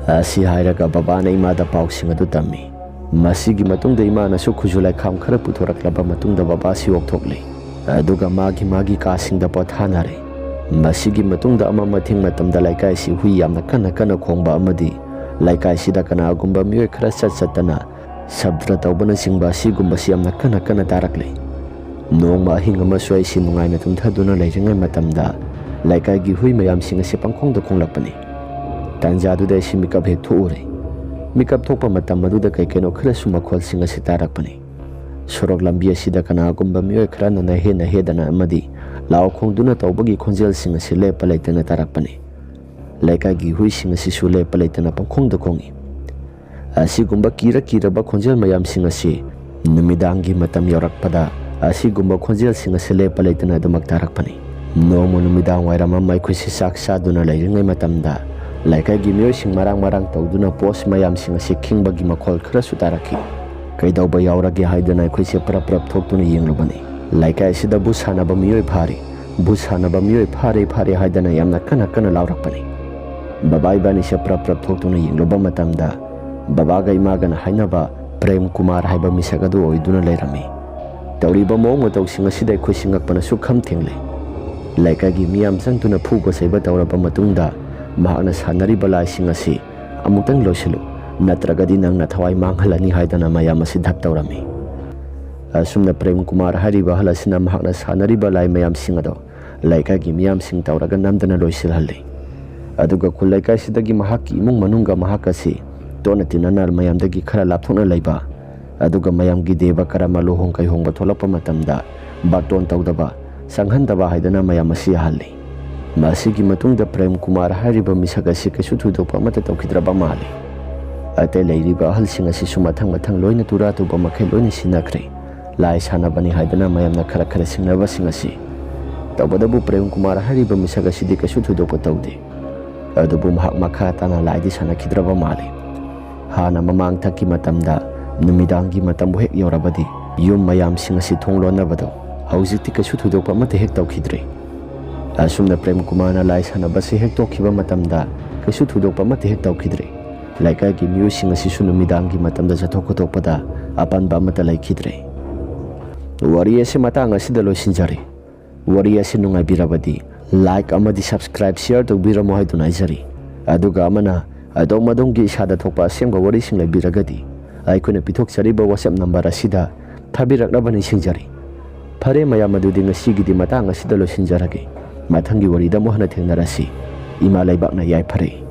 ꯑꯁꯤ ꯍꯥꯏꯔꯒ ꯕꯕꯥꯅ ꯏꯃꯥꯗ ꯄꯥꯎꯁꯤꯡ ꯑꯗꯨ ꯇꯝꯃꯤ꯫ ꯃꯁꯤꯒꯤ ꯃꯇꯨꯡꯗ ꯏꯃꯥꯅꯁꯨ ꯈꯨꯖꯨ ꯂꯩꯈꯥꯝ ꯈꯔ ꯄꯨꯊꯣꯔꯛꯂꯕ ꯃꯇꯨꯡꯗ ꯕꯕꯥꯁꯤ ꯑꯣꯛꯊꯣꯛꯂꯦ꯫ ꯑꯗꯨꯒ ꯃꯥꯒꯤ ꯃꯥꯒꯤ ꯀꯥꯁꯤꯡꯗ ꯄꯣꯊꯥꯅꯔꯦ꯫ ꯃꯁꯤꯒꯤ ꯃꯇꯨꯡꯗ ꯑꯃꯝ ꯑꯊꯦꯡ ꯃꯇꯝꯗ ꯂꯩꯀꯥꯏꯁꯤ ꯍꯨꯏ ꯌꯥꯝꯅ ꯀꯟꯅ ꯀꯟꯅ ꯈꯣꯡꯕ ꯑꯃꯗꯤ ꯂꯩꯀꯥꯏꯁꯤꯗ ꯀꯅꯥꯒꯨꯝꯕ ꯃꯤꯑꯣꯏ ꯈꯔ ꯆꯠ ꯆꯠꯇꯅ ꯁꯕ꯭ꯗ ꯇꯧꯕꯅꯆꯤꯡꯕ ꯑꯁꯤꯒꯨꯝꯕꯁꯤ ꯌꯥꯝꯅ ꯀꯟꯅ ꯀꯟꯅ ꯇꯥꯔꯛꯂꯦ꯫ ꯅꯣꯡꯃ ꯑꯍꯤꯡ ꯑꯃꯁꯨ ꯑꯩꯁꯤ ꯅꯨꯡꯉꯥꯏꯅ ꯇꯨꯝꯊꯗꯨꯅ ꯂꯩꯔꯤꯉꯩ ꯃꯇꯝꯗ ꯂꯩꯀꯥꯏꯒꯤ ꯍꯨꯏ ꯃꯌꯥꯝꯁꯤꯡ ꯑꯁꯤ ꯄꯪꯈꯣꯡꯗ ꯈꯣꯡꯂꯛꯄꯅꯤ꯫ ꯇꯥꯟꯖꯥꯗꯨꯗ ꯑꯩꯁꯤ ꯃꯤꯀꯞ ꯍꯦꯛ ꯊꯣꯛꯎꯔꯦ꯫ ꯃꯤꯀꯞ ꯊꯣꯛꯄ ꯃꯇꯝ ꯑꯗꯨꯗ ꯀꯩ ꯀꯩꯅꯣ ꯈꯔꯁꯨ ꯃꯈꯣꯜꯁꯤꯡ ꯑꯁꯤ ꯇꯥꯔꯛꯄꯅꯤ꯫ ꯁꯣꯔꯣꯛ ꯂꯝꯕꯤ ꯑꯁꯤꯗ ꯀꯅꯥꯒꯨꯝꯕ ꯃꯤꯑꯣꯏ ꯈꯔꯅ ꯅꯍꯦ ꯅꯍꯦꯗꯅ ꯑꯃꯗꯤ ꯂꯥꯎ ꯈꯣꯡꯗꯨꯅ ꯇꯧꯕꯒꯤ ꯈꯣꯟꯖꯦꯜꯁꯤꯡ ꯑꯁꯤ ꯂꯦꯞꯄ ꯂꯩꯇꯅ ꯇꯥꯔꯛꯄꯅꯤ꯫ ꯂꯩꯀꯥꯏꯒꯤ ꯍꯨꯏꯁꯤꯡ ꯑꯁꯤꯁꯨ ꯂꯦꯞꯄ ꯂꯩꯇꯅ ꯄꯪꯈꯣꯡꯗ ꯈꯣꯡꯏ꯫ ꯑꯁꯤꯒꯨꯝꯕ ꯀꯤꯔ ꯀꯤꯔꯕ ꯈꯣꯟꯖꯦꯜ ꯃꯌꯥꯝꯁꯤꯡ ꯑꯁꯤ ꯅꯨꯃꯤꯗꯥꯡꯒꯤ ꯃꯇꯝ ꯌꯧꯔꯛꯄꯗ ꯑꯁꯤꯒꯨꯝꯕ ꯈꯣꯟꯖꯦꯜꯁꯤꯡ ꯑꯁꯤ ꯂꯦꯞꯄ ꯂꯩꯇꯅ ꯑꯗꯨꯃꯛ ꯇꯥꯔꯛꯄꯅꯤ꯫ ꯅꯣꯡꯃ ꯅꯨꯃꯤꯗꯥꯡ ꯋꯥꯏꯔꯝ ꯑꯃ ꯑꯩꯈꯣꯏꯁꯤ ꯆꯥꯛ ꯆꯥꯗꯨꯅ ꯂꯩꯔꯤꯉꯩ ꯃꯇꯝꯗ ꯂꯩꯀꯥꯏꯒꯤ ꯃꯤꯑꯣꯏꯁꯤꯡ ꯃꯔꯥꯡ ꯃꯔꯥꯡ ꯇꯧꯗꯨꯅ ꯄꯣꯁ ꯃꯌꯥꯝꯁꯤꯡ ꯑꯁꯤ ꯈꯤꯡꯕꯒꯤ ꯃꯈꯣꯜ ꯈꯔꯁꯨ ꯇꯥꯔꯛꯈꯤ꯫ ꯀꯩꯗꯧꯕ ꯌꯥꯎꯔꯒꯦ ꯍꯥꯏꯗꯨꯅ ꯑꯩꯈꯣꯏꯁꯦ ꯄꯔꯞ ꯄꯔꯞ ꯊꯣꯛꯇꯨꯅ ꯌꯦꯡꯂꯨꯕꯅꯤ꯫ ꯂꯩꯀꯥꯏ ꯑꯁꯤꯗ ꯚꯨꯠ ꯁꯥꯟꯅꯕ ꯃꯤꯑꯣꯏ ꯐꯥꯔꯦ, ꯚꯨꯠ ꯁꯥꯟꯅꯕ ꯃꯤꯑꯣꯏ ꯐꯥꯔꯦ, ꯐꯥꯔꯦ ꯍꯥꯏꯗꯅ ꯌꯥꯝꯅ ꯀꯟꯅ ꯀꯟꯅ ꯂꯥꯎꯔꯛꯄꯅꯤ꯫ ꯕꯕꯥ ꯏꯕꯥꯅꯤꯁꯦ ꯄ꯭ꯔꯞ ꯄ꯭ꯔꯞ ꯊꯣꯛꯇꯨꯅ ꯌꯦꯡꯂꯨꯕ ꯃꯇꯝꯗ ꯕꯕꯥꯒ ꯏꯃꯥꯒꯅ ꯍꯥꯏꯅꯕ ꯄ꯭ꯔꯦꯝ ꯀꯨꯃꯥꯔ ꯍꯥꯏꯕ ꯃꯤꯁꯛ ꯑꯗꯨ ꯑꯣꯏꯗꯨꯅ ꯂꯩꯔꯝꯃꯤ꯫ ꯇꯧꯔꯤꯕ ꯃꯑꯣꯡ ꯃꯇꯧꯁꯤꯡ ꯑꯁꯤꯗ ꯑꯩꯈꯣꯏꯁꯤ ꯉꯛꯄꯅꯁꯨ ꯈꯝ ꯊꯦꯡꯂꯦ꯫ ꯂꯩꯀꯥꯏꯒꯤ ꯃꯤꯌꯥꯝ ꯆꯪꯗꯨꯅ ꯐꯨꯕ ꯆꯩꯕ ꯇꯧꯔꯕ ꯃꯇꯨꯡꯗ ꯃꯍꯥꯛꯅ ꯁꯥꯟꯅꯔꯤꯕ ꯂꯥꯏꯁꯤꯡ ꯑꯁꯤ ꯑꯃꯨꯛꯇꯪ ꯂꯣꯏꯁꯤꯜꯂꯨ, ꯅꯠꯇ꯭ꯔꯒꯗꯤ ꯅꯪ ꯅꯊꯋꯥꯏ ꯃꯥꯡꯍꯜꯂꯅꯤ ꯍꯥꯏꯗꯅ ꯃꯌꯥꯝ ꯑꯁꯤ ꯙꯞ ꯇꯧꯔꯝꯃꯤ꯫ ꯑꯁꯨꯝꯅ ꯄ꯭ꯔꯦꯝ ꯀꯨꯃꯥꯔ ꯍꯥꯏꯔꯤꯕ ꯑꯍꯜ ꯑꯁꯤꯅ ꯃꯍꯥꯛꯅ ꯁꯥꯟꯅꯔꯤꯕ ꯂꯥꯏ ꯃꯌꯥꯝꯁꯤꯡ ꯑꯗꯣ ꯂꯩꯀꯥꯏꯒꯤ ꯃꯤꯌꯥꯝꯁꯤꯡ ꯇꯧꯔꯒ ꯅꯝꯗꯅ ꯂꯣꯏꯁꯤꯜꯍꯜꯂꯤ꯫ ꯑꯗꯨꯒ ꯈꯨꯜ ꯂꯩꯀꯥꯏꯁꯤꯗꯒꯤ ꯃꯍꯥꯛꯀꯤ ꯏꯃꯨꯡ ꯃꯅꯨꯡꯒ ꯃꯍꯥꯛ ꯑꯁꯤ ꯇꯣꯠꯅ ꯇꯤꯟꯅꯅ ꯃꯌꯥꯝꯗꯒꯤ ꯈꯔ ꯂꯥꯞꯊꯣꯛꯅ ꯂꯩꯕ, ꯑꯗꯨꯒ ꯃꯌꯥꯝꯒꯤ ꯗꯦꯕ ꯀꯔꯃ ꯂꯨꯍꯣꯡ ꯀꯩꯍꯣꯡꯕ ꯊꯣꯛꯂꯛꯄ ꯃꯇꯝꯗ ꯕꯥꯔꯇꯣꯟ ꯇꯧꯗꯕ, ꯆꯪꯍꯟꯗꯕ ꯍꯥꯏꯗꯅ ꯃꯌꯥꯝ ꯑꯁꯤ ꯌꯥꯍꯜꯂꯤ꯫ ꯃꯁꯤꯒꯤ ꯃꯇꯨꯡꯗ ꯄ꯭ꯔꯦꯝ ꯀꯨꯃꯥꯔ ꯍꯥꯏꯔꯤꯕ ꯃꯤꯁꯛ ꯑꯁꯤ ꯀꯩꯁꯨ ꯊꯣꯏꯗꯣꯛꯄ ꯑꯃꯠꯇ ꯇꯧꯈꯤꯗ꯭ꯔꯕ ꯃꯥꯜꯂꯤ꯫ ꯑꯇꯩ ꯂꯩꯔꯤꯕ ꯑꯍꯜꯁꯤꯡ ꯑꯁꯤꯁꯨ ꯃꯊꯪ ꯃꯊꯪ ꯂꯣꯏꯅ ꯇꯨꯔꯥ ꯇꯨꯕ ꯃꯈꯩ ꯂꯣꯏꯅ ꯁꯤꯟꯅꯈ꯭ꯔꯦ꯫ ꯂꯥꯏ ꯁꯥꯟꯅꯕꯅꯤ ꯍꯥꯏꯗꯨꯅ ꯃꯌꯥꯝꯅ ꯈꯔ ꯈꯔ ꯁꯤꯡꯅꯕꯁꯤꯡ ꯑꯁꯤ꯫ ꯇꯧꯕꯇꯕꯨ ꯄ꯭ꯔꯦꯝ ꯀꯨꯃꯥꯔ ꯍꯥꯏꯔꯤꯕ ꯃꯤꯁꯛ ꯑꯁꯤꯗꯤ ꯀꯩꯁꯨ ꯊꯣꯏꯗꯣꯛꯄ ꯇꯧꯗꯦ꯫ ꯑꯗꯨꯕꯨ ꯃꯍꯥꯛ ꯃꯈꯥ ꯇꯥꯅ ꯂꯥꯏꯗꯤ ꯁꯥꯟꯅꯈꯤꯗ꯭ꯔꯕ ꯃꯥꯜꯂꯤ꯫ ꯍꯥꯟꯅ ꯃꯃꯥꯡꯊꯛꯀꯤ ꯃꯇꯝꯗ ꯅꯨꯃꯤꯗꯥꯡꯒꯤ ꯃꯇꯝꯕꯨ ꯍꯦꯛ ꯌꯧꯔꯕꯗꯤ ꯌꯨꯝ ꯃꯌꯥꯝꯁꯤꯡ ꯑꯁꯤ ꯊꯣꯡ ꯂꯣꯟꯅꯕꯗꯣ ꯍꯧꯖꯤꯛꯇꯤ ꯀꯩꯁꯨ ꯊꯣꯏꯗꯣꯛꯄ ꯑꯃꯠꯇ ꯍꯦꯛ ꯇꯧꯈꯤꯗ꯭ꯔꯦ꯫ ꯑꯁꯨꯝꯅ ꯄ꯭ꯔꯦꯝ ꯀꯨꯃꯥꯔꯅ ꯂꯥꯏ ꯁꯥꯟꯅꯕꯁꯤ ꯍꯦꯛ ꯇꯣꯛꯈꯤꯕ ꯃꯇꯝꯗ ꯀꯩꯁꯨ ꯊꯣꯏꯗꯣꯛꯄ ꯑꯃꯠꯇ ꯍꯦꯛ ꯇꯧꯈꯤꯗ꯭ꯔꯦ꯫ ꯂꯩꯀꯥꯏꯒꯤ ꯃꯤꯑꯣꯏꯁꯤꯡ ꯑꯁꯤꯁꯨ ꯅꯨꯃꯤꯗꯥꯡꯒꯤ ꯃꯇꯝꯗ ꯆꯠꯊꯣꯛ ꯈꯣꯠꯇꯣꯛꯄꯗ ꯑꯄꯟꯕ ꯑꯃꯠꯇ ꯂꯩꯈꯤꯗ꯭ꯔꯦ꯫ ꯋꯥꯔꯤ ꯑꯁꯤ ꯃꯇꯥꯡ ꯑꯁꯤꯗ ꯂꯣꯏꯁꯤꯟꯖꯔꯦ꯫ ꯋꯥꯔꯤ ꯑꯁꯤ ꯅꯨꯡꯉꯥꯏꯕꯤꯔꯕꯗꯤ like ꯑꯃꯗꯤ subscribe, share ꯇꯧꯕꯤꯔꯝꯃꯣ ꯍꯥꯏꯗꯨꯅ ꯍꯥꯏꯖꯔꯤ꯫ ꯑꯗꯨꯒ ꯑꯃꯅ ꯑꯗꯣꯝ ꯑꯗꯣꯝꯒꯤ ꯏꯁꯥꯗ ꯊꯣꯛꯄ ꯑꯁꯦꯡꯕ ꯋꯥꯔꯤꯁꯤꯡ ꯂꯩꯕꯤꯔꯒꯗꯤ ꯑꯩꯈꯣꯏꯅ ꯄꯤꯊꯣꯛꯆꯔꯤꯕ WhatsApp number ꯑꯁꯤꯗ ꯊꯥꯕꯤꯔꯛꯅꯕ ꯅꯤꯡꯁꯤꯡꯖꯔꯤ꯫ ꯐꯔꯦ ꯃꯌꯥꯝ, ꯑꯗꯨꯗꯤ ꯉꯁꯤꯒꯤꯗꯤ ꯃꯇꯥꯡ ꯑꯁꯤꯗ ꯂꯣꯏꯁꯤꯟꯖꯔꯒꯦ꯫ ꯃꯊꯪꯒꯤ ꯋꯥꯔꯤꯗ ꯑꯃꯨꯛ ꯍꯟꯅ ꯊꯦꯡꯅꯔꯁꯤ꯫ ꯏꯃꯥ ꯂꯩꯕꯥꯛꯅ ꯌꯥꯏꯐꯔꯦ꯫